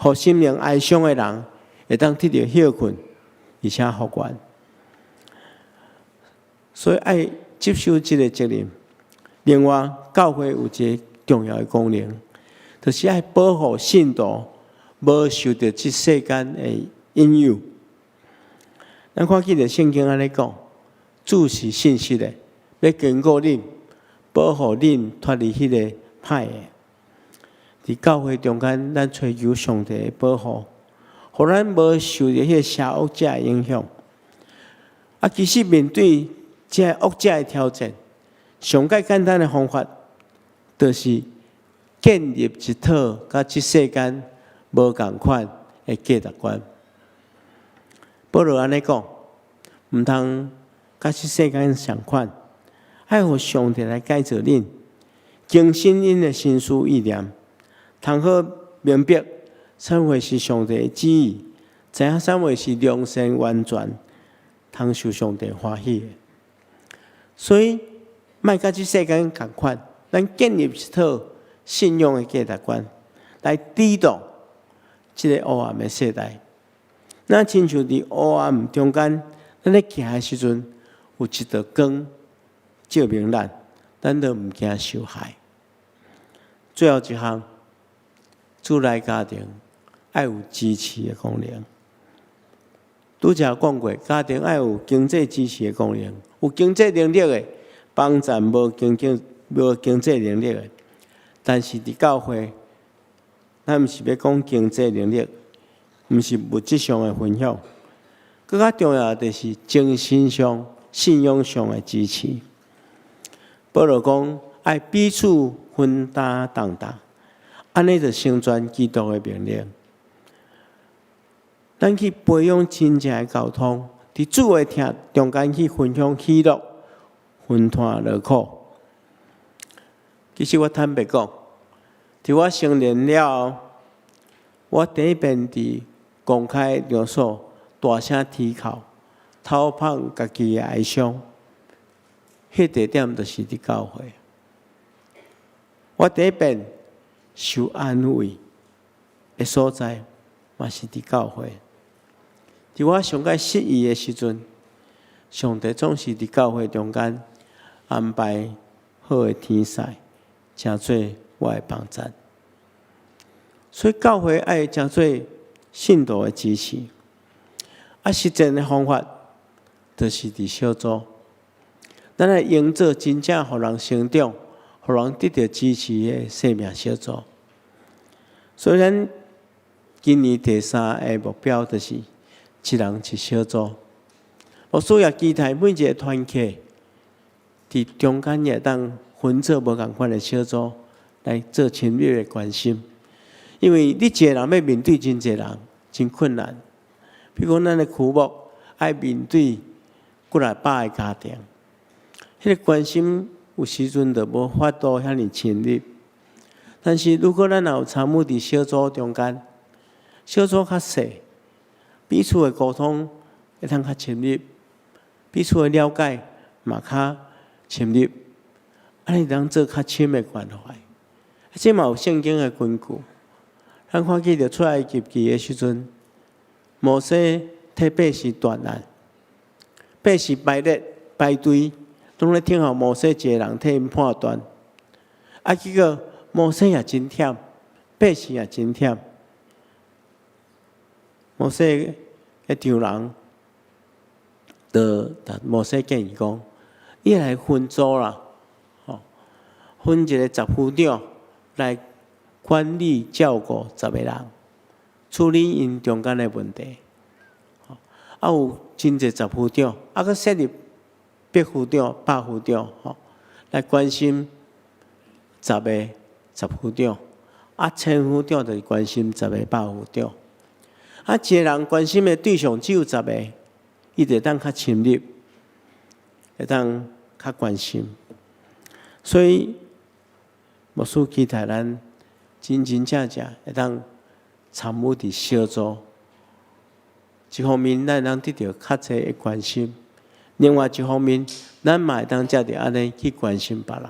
予心靈哀傷的人會當得著歇睏，而且復原。所以愛接受這个責任。另外，教會有一个重要的功能，就是愛保護信徒無受著這世間的引誘。咱看見著聖經按呢講，主是信實的，欲堅固恁，保護恁脫離彼个歹的。佇教會中間，咱揣求上帝的保護，予咱無受著彼个邪惡者的影響。啊，其實面對這个惡者的挑戰，上蓋簡單的方法，就是建立一套佮這世間無仝款的價值觀。保羅按呢講，毋通佮這世間相款，愛予上帝來改造恁，更新恁的心思意念，通好明白啥物是上帝的旨意，知影啥物是良善完全，通受上帝歡喜的。所以，莫佮這世間仝款，咱建立一套信仰的價值觀，來抵擋這个黑暗的世代。咱親像佇黑暗中間，咱咧行的時陣，有一道光照明咱，咱都毋驚受害。最後一項，主內家庭愛有支持的功能。拄才講過，家庭愛有經濟支持的功能，有經濟能力的幫贊無經濟能力的。但是佇教會，咱毋是欲講經濟能力，毋是物質上的分享，閣較重要的就是精神上、信仰上的支持。保羅講，愛彼此分擔重擔，按呢就成全基督的命令。咱去培養親情的溝通，佇主的疼中間去分享喜樂、分攤勞苦。其實我坦白講，佇我成年了後，我第一遍佇公開場所大聲啼哭、吐放家己的哀傷，彼地點就是佇教會。我第一遍受安慰的所在，嘛是佇教會。佇我上蓋失意的時陣，上帝總是佇教會中間安排好的天使，成做我的幫贊。所以教會愛成做信徒的支持。啊，實踐的方法，就是佇小組。咱來營造真正予人成長、予人得著支持的生命小組。所以，咱今年第三个目標就是一人一小組。牧師也期待每一个團契，佇中間也當分做無仝款的小組來做親密的關心。因為你一个人欲面對真濟人，真困難。比如講，咱的區牧愛面對幾若百个家庭，彼个關心有時陣就無法度遐爾深入。但是如果咱若有參與佇小組中間，小組較細，彼此的溝通會當較深入，彼此的了解嘛較深入，按呢會當做較深的關懷。這嘛有聖經的根據。咱看見著出埃及記的時陣，摩西替百姓斷難，百姓排列排隊，攏咧等候摩西一个人替𪜶判斷。啊，結果摩西也真忝，百姓也真忝。摩西的丈人就共摩西建議講：你來分組啦，吼，分一個十夫長來管理照顧十个人，處理𪜶中間的問題。啊，有真濟十夫長，啊，閣設立百夫長、百夫長，吼，來關心十个十夫長，啊，千夫長就是關心十個百夫長。啊，一个人關心的對象只有十個，伊就會當較深入，會當較關心。所以，牧師期待咱真真正正會當參與佇小組。一方面，咱會當得著較濟的關心；另外一方面，咱嘛會當藉著按呢去關心別人。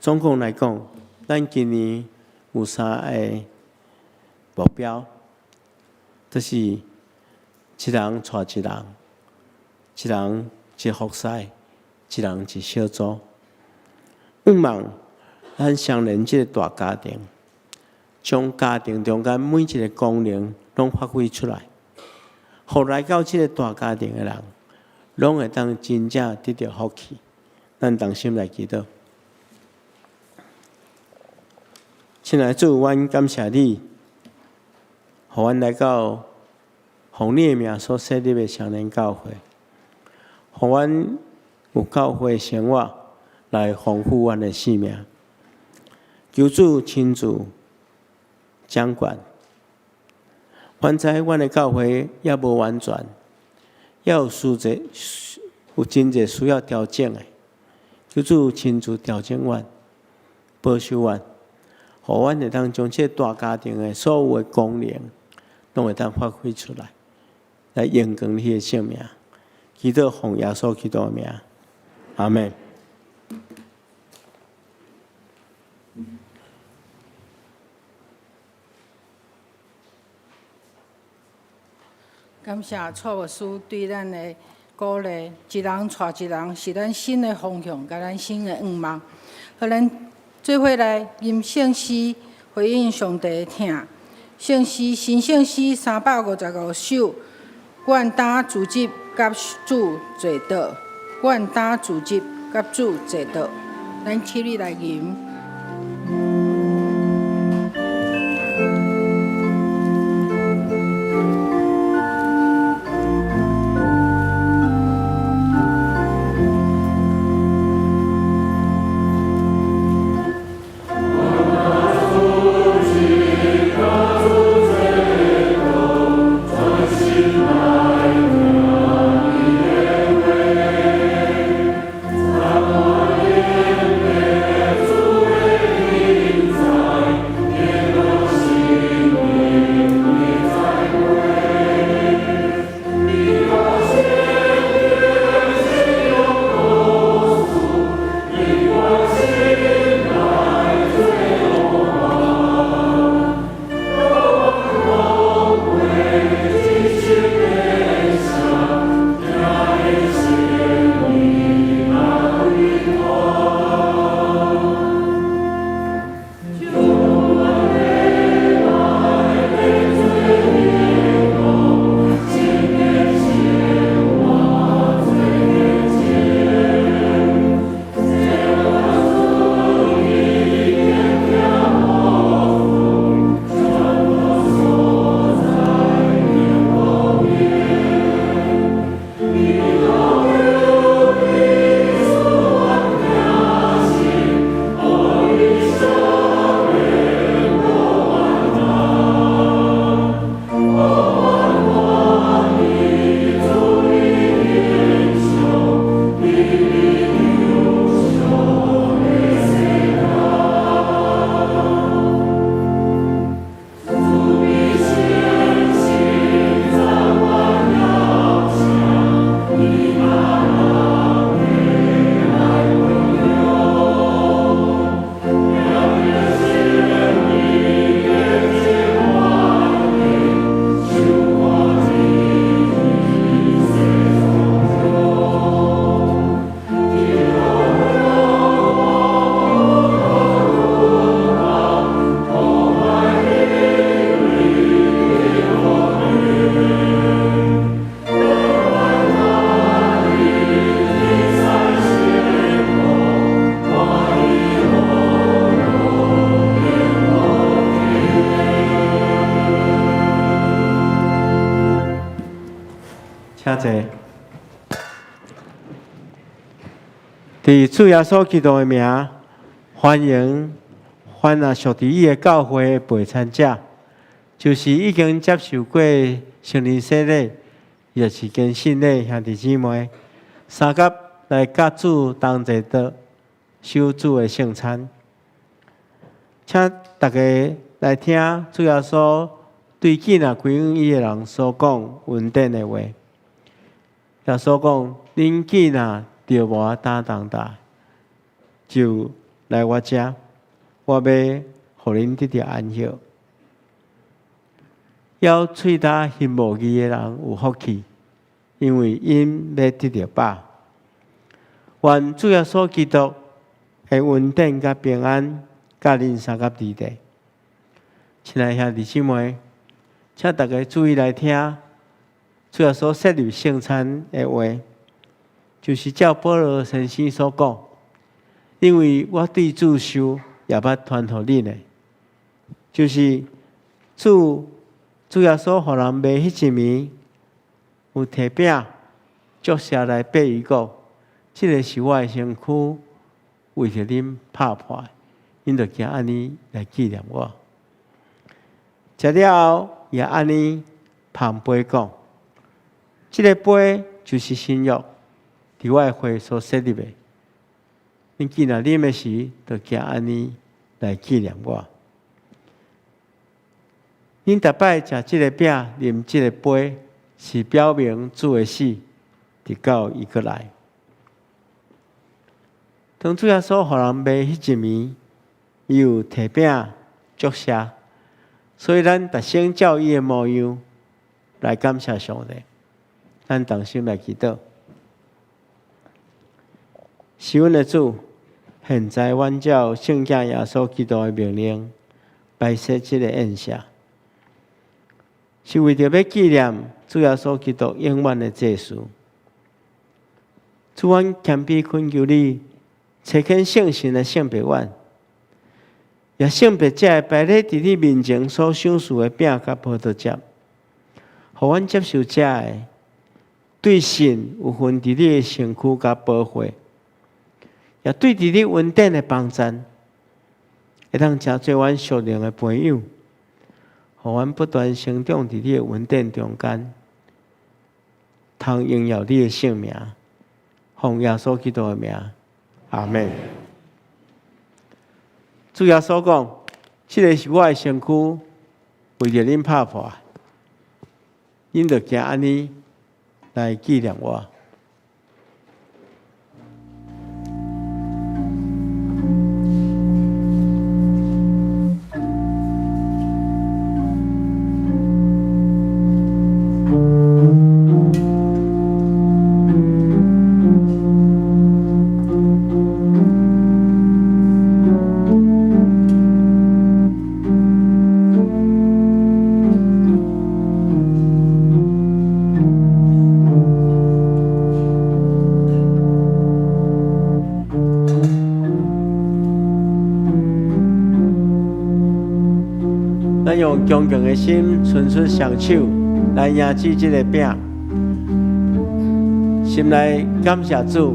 總共來講，咱今年有三个目標，就是一人帶一人，一人一服侍，一人一小組。向望咱雙連這个大家庭，將家庭中間每一个功能攏發揮出來，予來到這个大家庭的人，攏會當真正得著福氣。咱同心來祈禱。親愛的主，阮感謝你，予阮來到奉你的名所設立的雙連教會，予阮有教會生活來豐富阮的生命。求主親自掌管。阮知阮的教會猶無完全，猶有需濟有真濟需要調整的。求主親自調整阮，保守阮，予阮會當將這个大家庭的所有的功能，攏會當發揮出來，來榮光你的聖名。祈禱奉耶穌基督的名，阿們。感謝蔡牧師對咱的鼓勵，一人帶一人，是咱新的方向，佮咱新的願望。予咱做伙來吟聖詩，回應上帝的疼。聖詩新聖詩355首，願擔主職佮主坐倒，願擔主職佮主坐倒。咱起立來吟。願擔請坐。佇主耶穌基督的名，歡迎凡若屬佇伊的教會的陪餐者，就是已經接受過聖靈洗禮，抑是堅信的兄弟姊妹，相佮來佮主同齊的守主的聖餐。請大家來聽主耶穌對見若歸向伊的人所講恩典的話。耶穌講：恁見若著無擔重擔，就來我遮，我欲予恁得著安息。枵喙焦心無義的人有福氣，因為𪜶欲得著飽。願主耶穌基督的恩典佮平安，佮恁相佮佇咧。親愛兄弟姊妹，請大家注意來聽主耶穌設立聖餐的話，就是照保羅先生所講，因為我對主受，也捌傳予恁的，就是主耶穌予人賣彼一暝，有提餅，祝謝來擘伊講，這个是我的身軀，為著恁拍破，恁著行按呢來紀念我。食了後，也按呢捧杯講，這个杯就是新約，佇我的血所設立的。恁見若啉的時，就行按呢來紀念我。恁逐擺食這个餅、啉這个杯，是表明主的死，直到伊閣來。當主耶穌予人賣彼一暝，伊有提餅祝謝，所以咱逐先照伊的模樣來感謝上帝。咱同心來祈禱。是阮的主，現在阮照聖子耶穌基督的命令，擺設這个宴席，是為著欲紀念主耶穌基督永遠的祭司。主，阮謙卑懇求你，差遣聖神來聖別阮，也聖別這个擺咧佇你面前所賞賜的餅佮葡萄汁，予阮接受這个，對信有份佇你的身軀佮寶血，也對佇你恩典的幫贊，會當成做阮屬靈的培養，予阮不斷成長佇你的恩典中間，通榮耀你的聖名，奉耶穌基督的名，阿們。主耶穌講：這个是我的身軀，為著恁拍破，恁著行按呢來紀念我。咱用恭敬的心，伸出雙手來迎接這个餅，心內感謝主，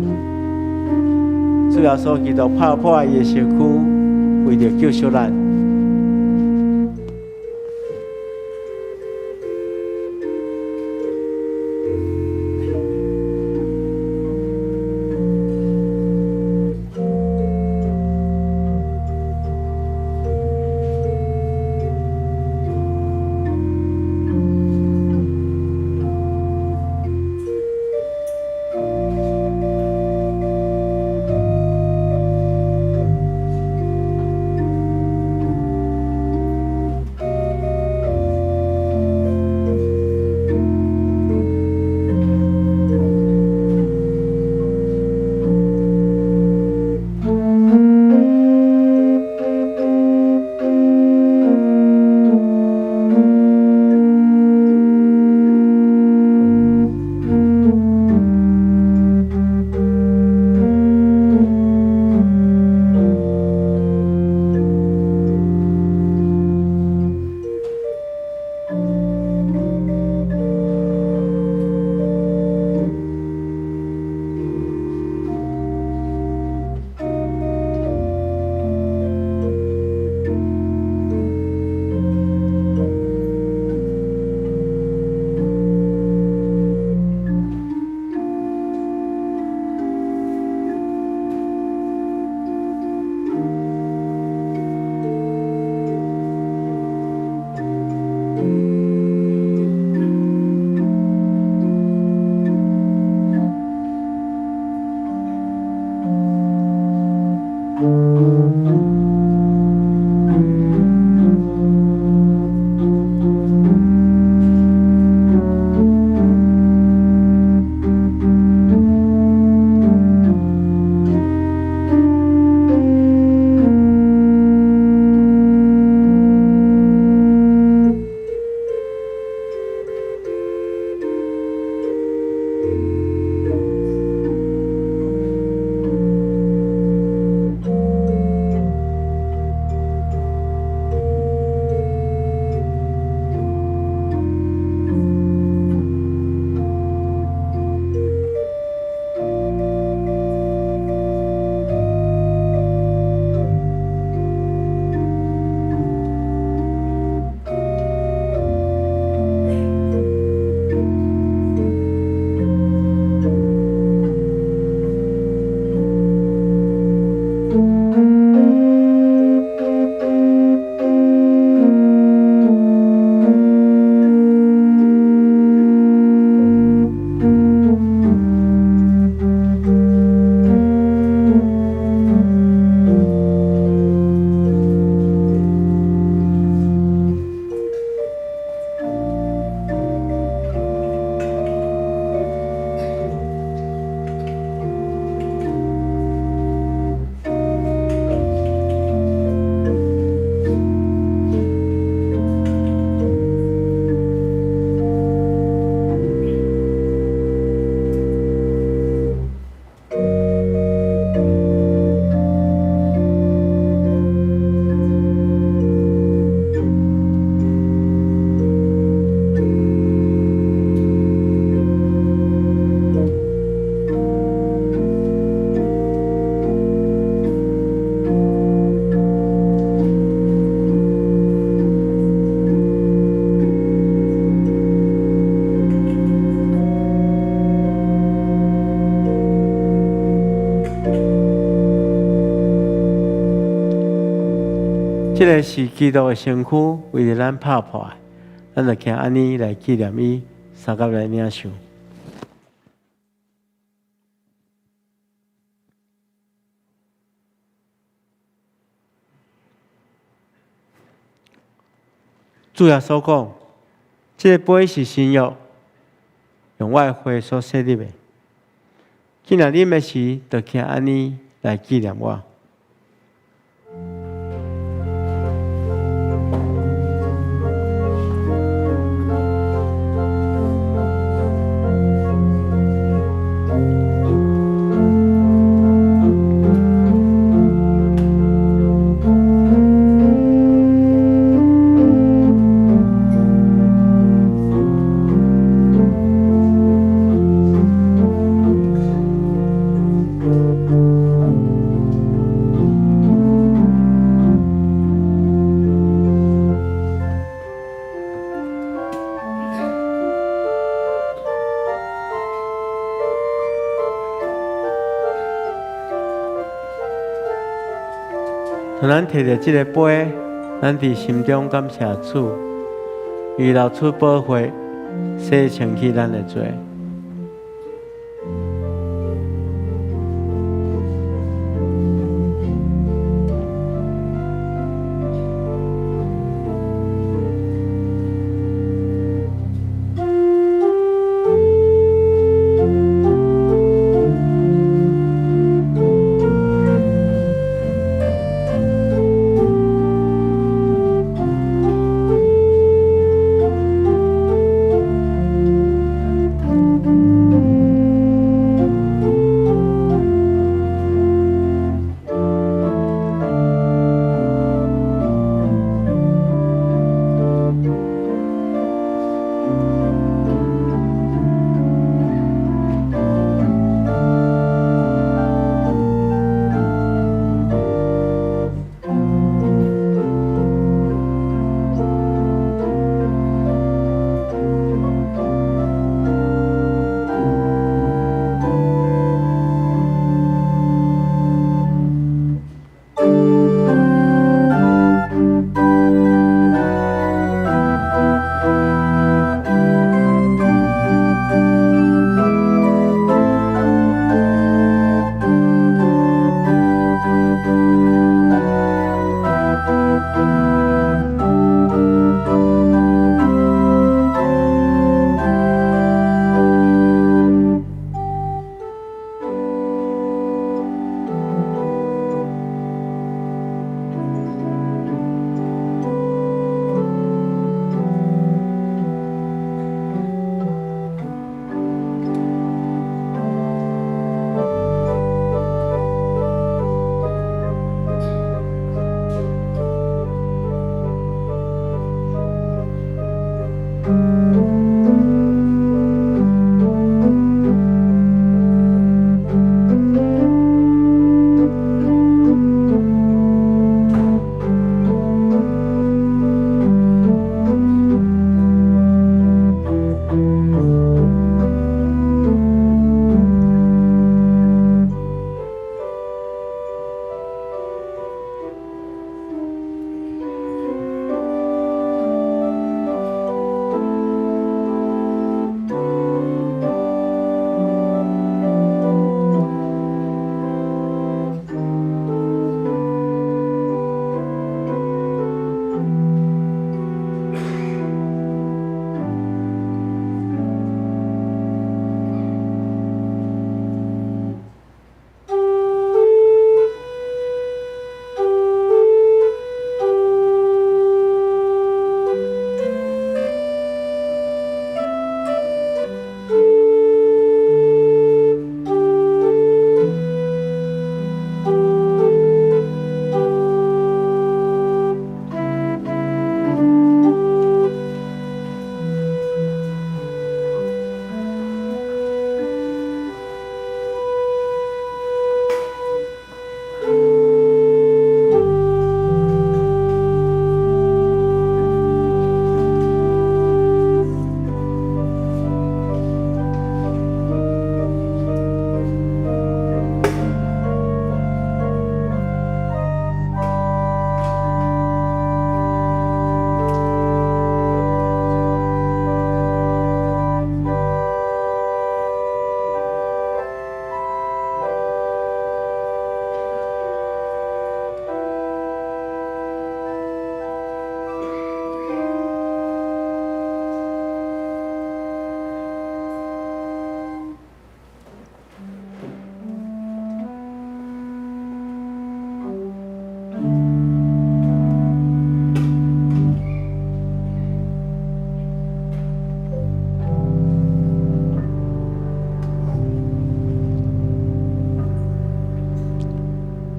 主耶穌基督拍破伊的身軀，為著救贖咱。這个是基督的身軀，為著咱拍破的，咱就行按呢來紀念伊，相佮來領受。主耶穌講：這个杯是新約，用我的血所設立的。既然啉的時，就行按呢來紀念我。當咱提著這个杯，咱佇心中感謝主，伊流出寶血，洗清去咱的罪。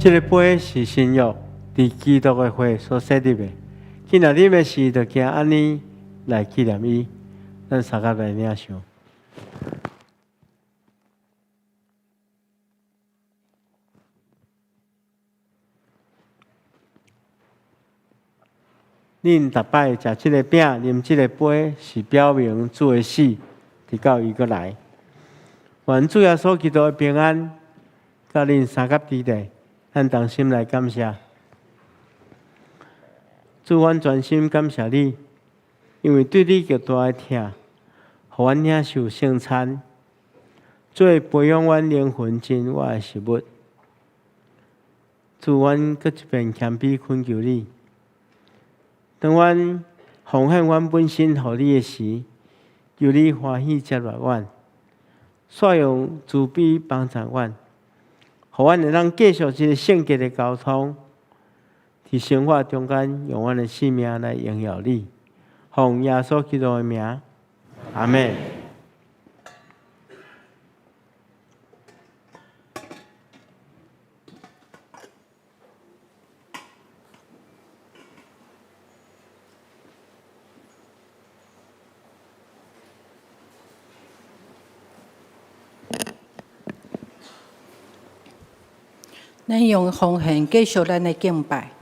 這个杯是新約佇基督的血所設立的。今若啉的時，就行按呢來紀念伊。咱相佮來領受。恁逐擺食這个餅、啉這个杯，是表明主的死，直到伊閣來。願主耶穌基督的平安，佮恁相佮佇咧，咱同心來感謝。主，阮全心感謝你，因為對你極大的疼，予阮領受聖餐，做培養阮靈魂真活的食物。主，阮閣一遍謙卑懇求你，當阮奉獻阮本身予你的時，求你歡喜接納阮，煞用慈悲幫助阮，予阮會當繼續這个聖潔的交通，佇生活中間用阮的生命來榮耀你。奉耶穌基督的名，阿們。咱用奉獻繼續咱的敬拜。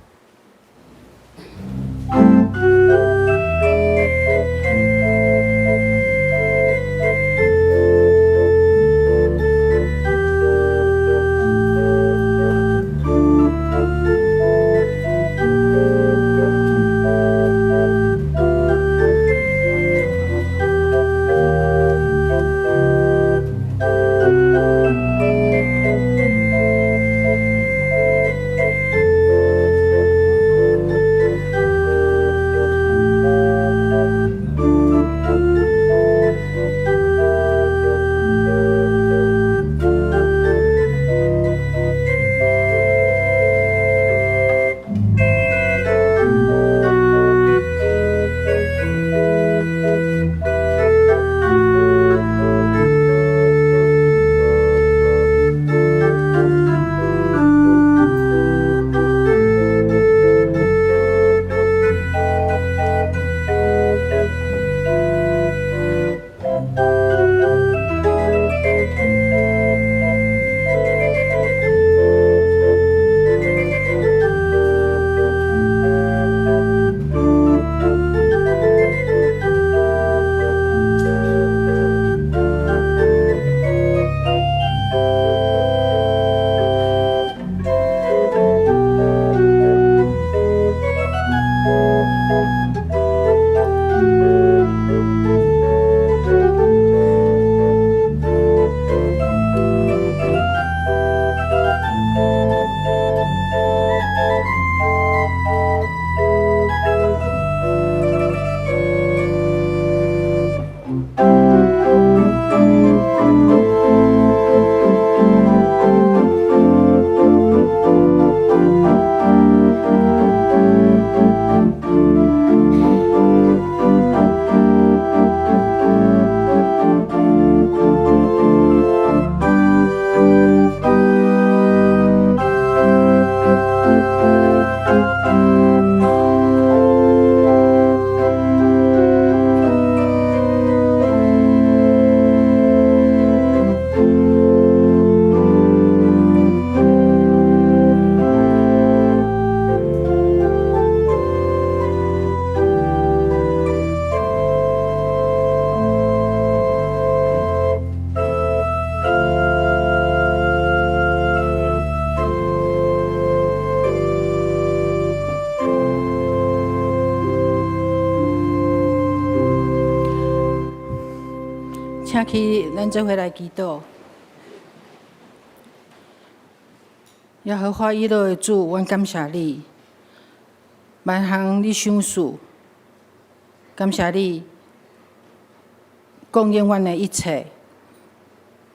請起，咱做伙來祈禱。耶和華以勒的主，阮感謝你，萬項你賞賜，感謝你供應阮的一切，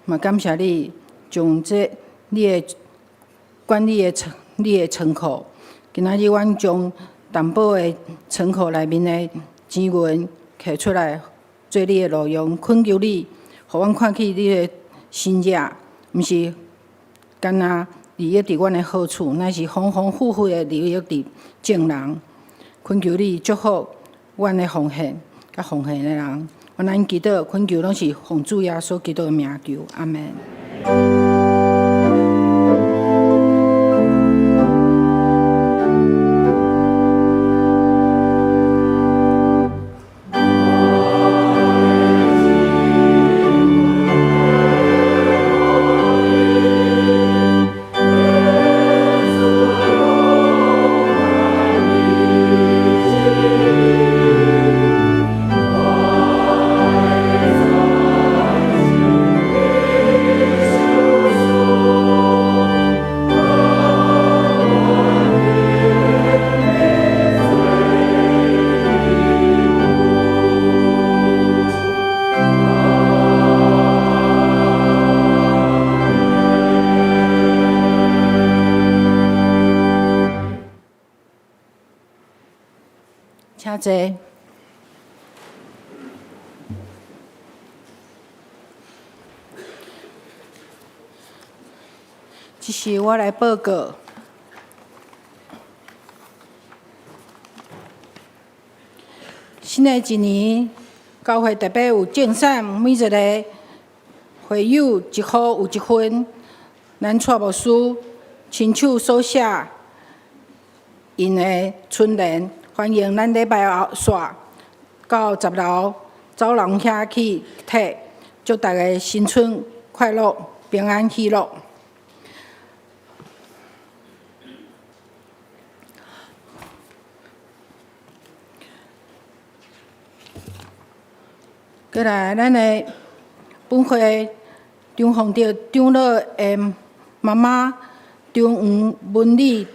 嘛感謝你將這你的管理的倉，你的倉庫。今仔日阮將擔保的倉庫內面的錢銀提出來做你的路用，懇求你，予阮看見你的神跡，毋是干焦利益佇阮的好處，乃是豐豐富富的利益佇眾人。懇求你祝福阮的奉獻，佮奉獻的人。阮祈禱懇求，攏是奉主耶穌基督的名求，阿門。請坐。這是我來報告。新的一年，教會特別有贈送每一个會友一箍有一份，咱蔡牧師親手所寫𪜶的春聯，歡迎咱禮拜後煞到十樓走廊遐去提，祝大家新春快樂、平安喜樂。過來，咱的本會張鳳德長老的媽媽張黃文麗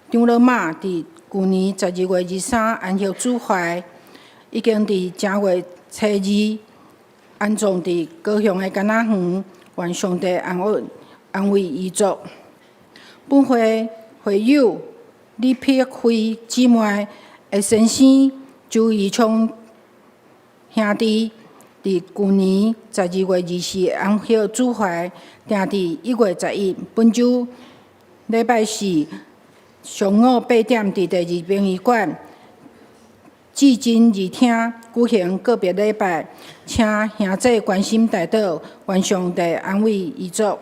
長老媽，佇舊年12月23安息主懷，已經佇正月初二安葬佇高雄的甘仔園，願上帝安穩安慰遺族。本會會友李碧輝姊妹的先生周義聰兄弟，佇舊年12月24安息主懷，定佇1月11本週禮拜四上午8點，佇第二殯儀館至真二廳舉行告別禮拜，請兄姊關心代禱，願上帝安慰遺族。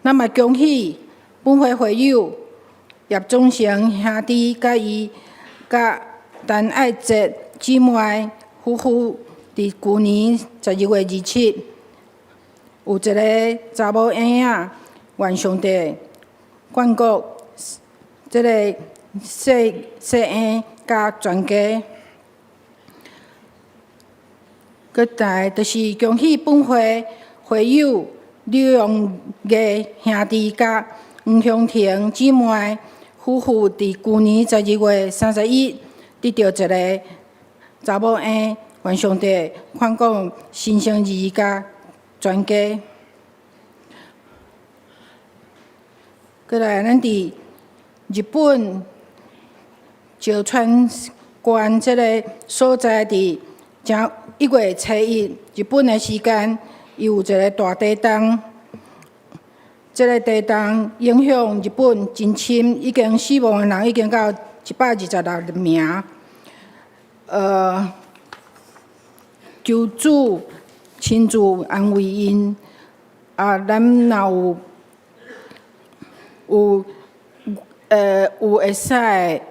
咱嘛恭喜本會會友葉宗成兄弟佮伊佮陳愛哲姊妹夫婦，佇舊年12月27有一个查某嬰仔，願上帝眷顧這个細細嬰佮全家。閣來就是恭喜本會會友呂榮義兄弟佮黃香婷姊妹夫婦，佇舊年12月31得著一个查某嬰，願上帝看顧新生兒佮全家。閣來，咱佇日本石川縣這个所在，佇正1月初一日本的時間，伊有一个大地震。這个地震影響日本真深，已經死亡的人已經到126名。求主親自安慰𪜶。啊，咱若有會使，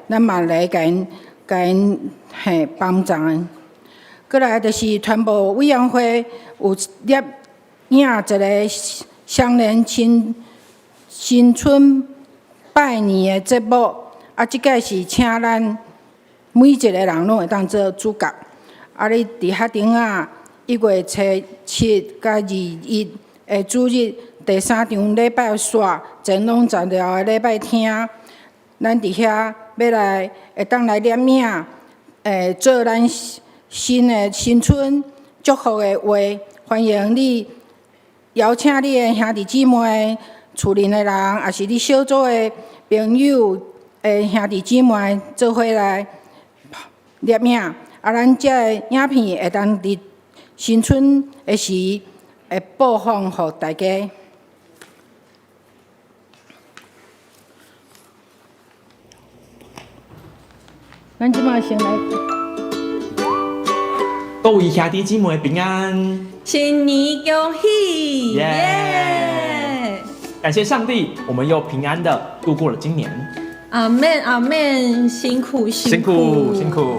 咱嘛來共𪜶共𪜶嘿幫助。閣來就是傳播委員會有攝影一个雙連新新春拜年的節目，啊，這個是請咱每一個人攏會當做主角。啊，你佇遐頂仔1月初七佮21的主日第三場禮拜煞前往十樓的禮拜廳，咱佇遐欲來會當來攝影，做咱新的新春祝福的話，歡迎你邀請你的兄弟姊妹、厝裡的人，抑是你小組的朋友的兄弟姊妹做伙來攝影。啊，咱這个影片會當佇新春的時會播放予大家。咱這擺先來。各位兄弟姊妹平安，新年恭喜！耶！感謝上帝，我們又平安的度過了今年。阿們阿們，辛苦辛苦辛苦。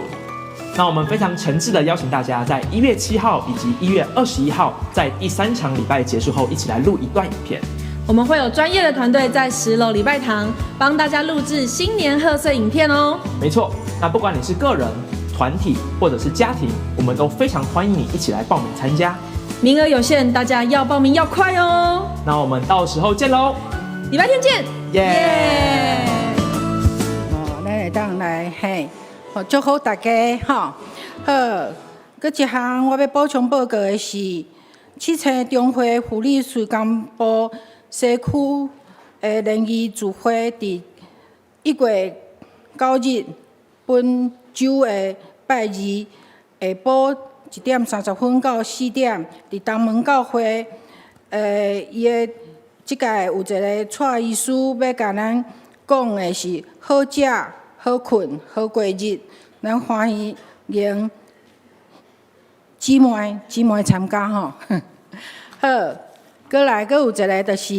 那我們非常誠摯的邀請大家，在1月7號以及1月21號，在第三場禮拜結束後，一起來錄一段影片。我們會有專業的團隊在10樓禮拜堂幫大家錄製新年賀歲影片哦。沒錯，那不管你是個人、團體或者是家庭，我們都非常歡迎你一起來報名參加。名額有限，大家要報名要快哦。那我們到時候見嘍，禮拜天見，耶！哦，咱會當來嘿，好祝福大家吼。好，閣一項我欲補充報告的是，七星中會護理事工部西區的聯誼聚會，佇1月9日本週的拜二下晡1點30分到4點，佇東門教會，伊的這屆有一个蔡醫師欲共咱講的是好食、好睏、好過日，咱歡迎姊妹姊妹參加吼。好，閣來閣有一个就是，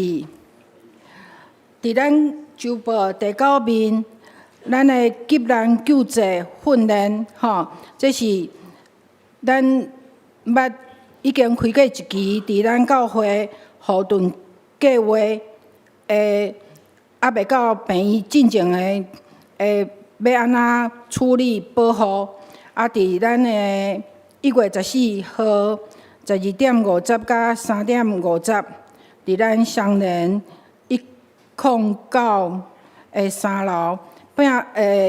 佇咱周報第九面，咱的急難救濟訓練吼，這是咱捌已經開過一期，佇咱教會護盾計劃的，猶未到病院進前的，會欲按怎處理保護？啊，佇咱的1月14號12點50到3點50，佇咱雙連109的3樓，變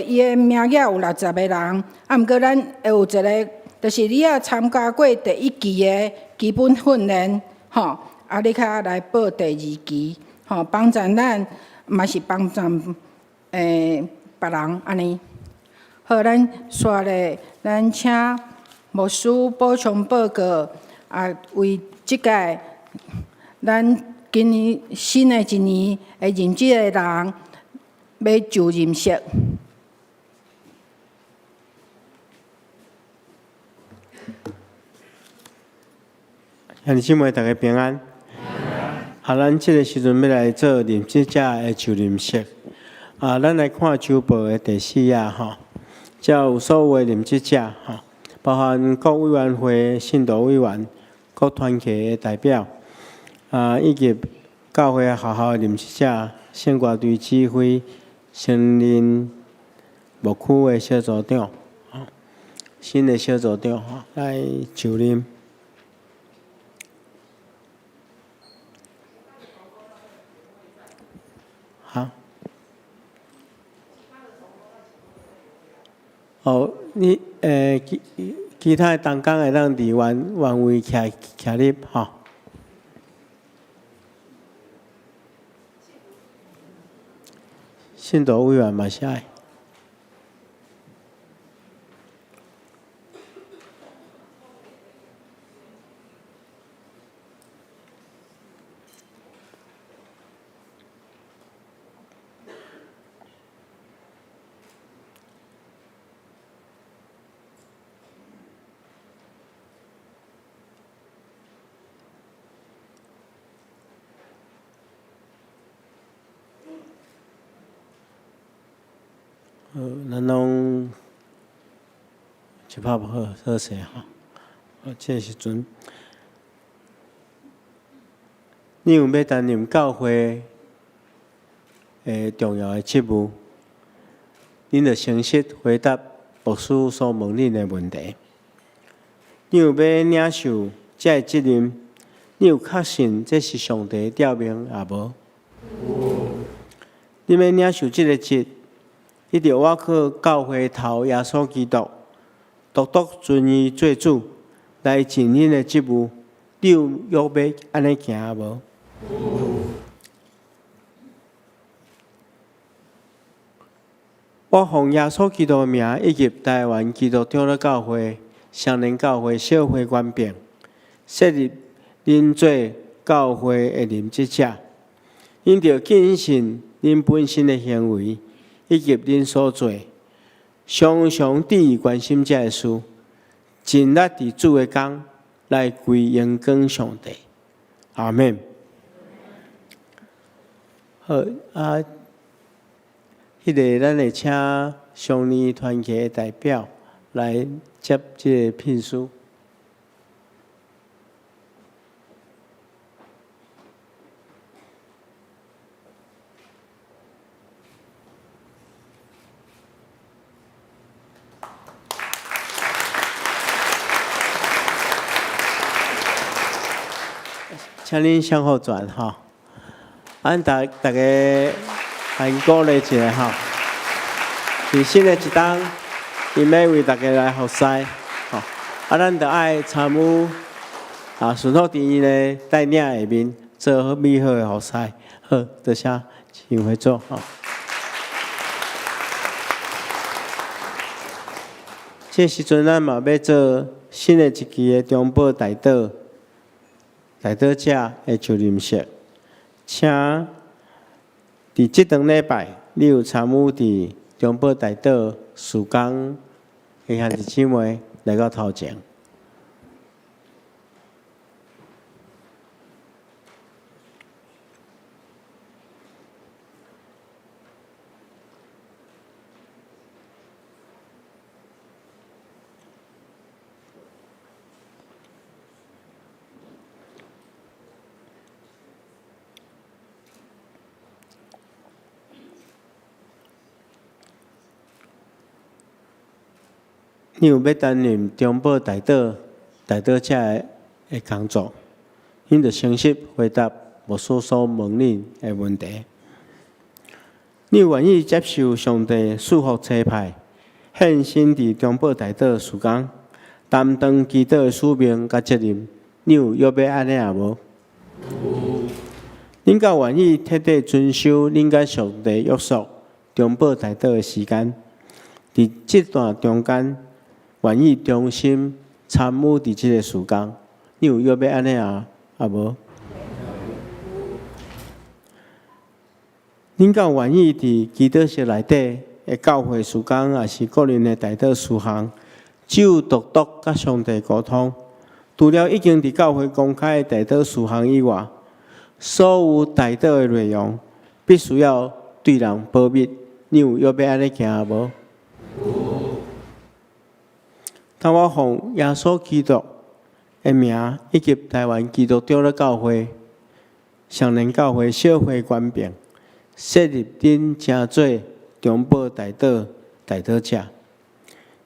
伊的名額有60個人，啊，毋過咱會有一個，就是你愛參加過第一期的基本訓練，吼，啊，你較來報第二期，吼，幫助咱嘛是幫助別人按呢。好，咱紲咧，咱請牧師補充報告，啊，為這屆咱今年新的一年的任職的人，欲就任式。兄弟姊妹，大家平安。啊，咱這个時陣欲來做任職者的就任式。啊，咱來看週報的第四頁吼，遮有所有的任職者吼，包含各委員會、信徒委員、各團體的代表，啊，以及教會學校的任職者、聖歌隊指揮、成人牧區的小組長，新的小組長吼來就任。好。哦，你其他的同工會當佇原位徛立吼。信徒委員嘛是愛。好，咱攏一拍好好勢吼。好，這个時陣，你有欲擔任教會的重要的職務，恁著誠實回答牧師所問恁的問題。你有欲領受這个責任？你有確信這是上帝的召命抑無？你欲領受這个職？你著倚靠教會頭耶穌基督，獨獨尊伊做主，來盡恁的職務。你有約欲按呢行無？我奉耶穌基督的名，以及台灣基督長老教會、雙連教會小會權柄，設立恁做教會的任職者。恁著謹慎恁本身的行為，以及恁所做，常常注意關心這个事，盡力佇主的工來歸榮光上帝。阿們。好啊，彼个咱會請上年團契的代表來接這个聘書。請恁向後轉吼，咱逐逐家來鼓勵一下吼。佇新的一冬，𪜶欲為大家來服侍，吼。啊，咱著愛參與啊，順服佇𪜶的帶領下面，做好美好的服侍。好，多謝，請回座吼。這時陣，咱嘛欲做新的一期的中保代禱。代禱者的就任式，請佇這頓禮拜，你有參與佇中保代禱事工的兄弟姊妹來到頭前。你有欲擔任中保代禱代禱者的工作，恁著誠實回答牧師所問恁的問題。你有願意接受上帝賜福差派，獻身佇中保代禱事工，擔當祈禱的使命佮責任？你有約欲按呢也無？恁敢願意徹底遵守恁佮上帝約束中保代禱的時間？佇這段中間，願意忠心參與佇這个事工？你有約欲按呢也也無？恁敢願意佇祈禱室內底的教會事工，抑是個人的代禱事項，只有獨獨佮上帝溝通？除了已經佇教會公開的代禱事項以外，所有代禱的內容必須要對人保密。你有約欲按呢行無？當我奉耶穌基督的名，以及台灣基督長老教會、雙連教會小會權柄，設立恁成做中保代禱代禱者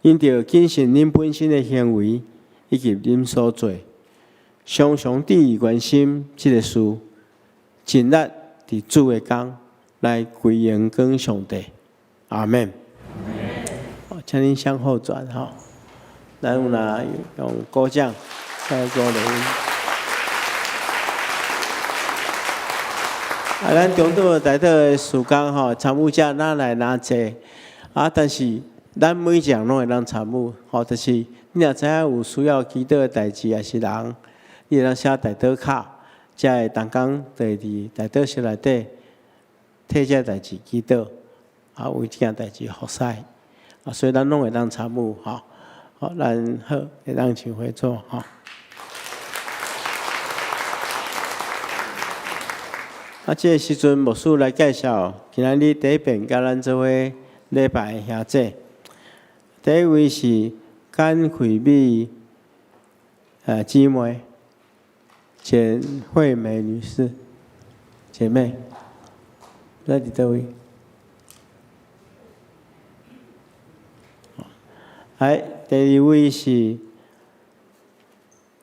，𪜶著謹慎恁本身的行為以及恁所做，常常注意關心這个事，盡力佇主的工來歸榮光上帝。阿們。請恁向後轉吼，咱有若用鼓掌來鼓勵。啊，咱中島代禱的事工吼，參與者若來若濟，啊，但是咱每一人攏會當參與，吼，就是你若知影有需要祈禱的代誌，抑是人，你會當寫代禱卡，才會同工就會佇代禱室內底替這代誌祈禱，啊，為這件代誌服侍，啊，所以咱攏會當參與，吼，好，咱好會當請回座，吼。啊，這个時陣牧師來介紹今仔日第一遍佮咱做伙禮拜的兄姐。第一位是簡惠美姊妹，簡惠美女士，姐妹，來佇佗位？來，第二位是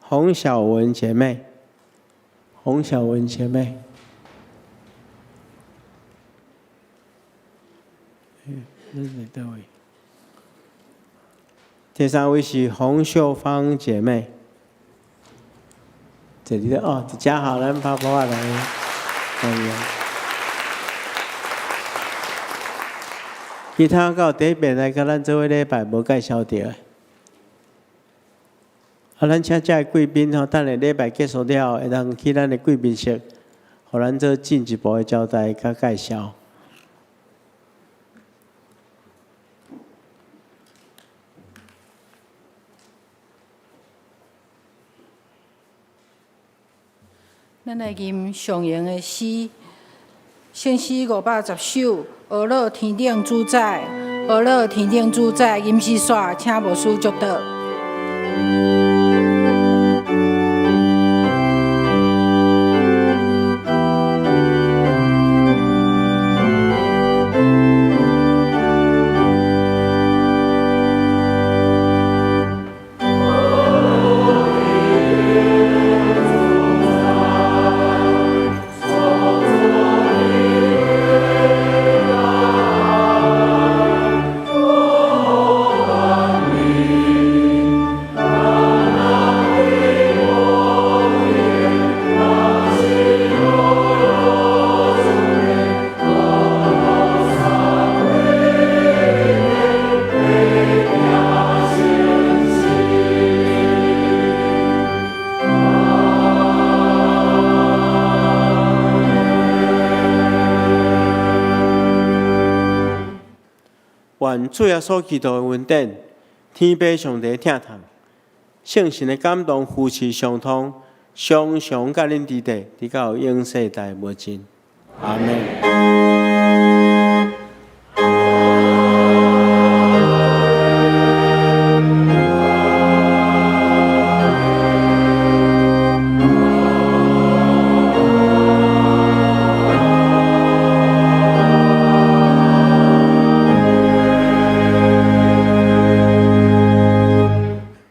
洪小文姐妹，洪小文姐妹。這是佗位？第三位是洪秀芳姐妹，這裡哦，佇遮好，咱拍波仔來，歡迎。其他閣有第一遍來佮咱做伙禮拜無介紹著的，啊，咱請遮的貴賓吼，等下禮拜結束了後，會當去咱的貴賓室，予咱做進一步的交代佮介紹。咱來吟上榮的詩，聖詩510首，呵咾天頂主宰，呵咾天頂主宰，吟詩煞，請牧師祝禱。願主耶穌基督的恩典，天父上帝疼痛，聖神的感動扶持相通，常常佮恁佇佇，直到永世代無盡。阿們。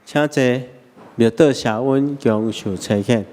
請坐，默禱謝恩，共受差遣。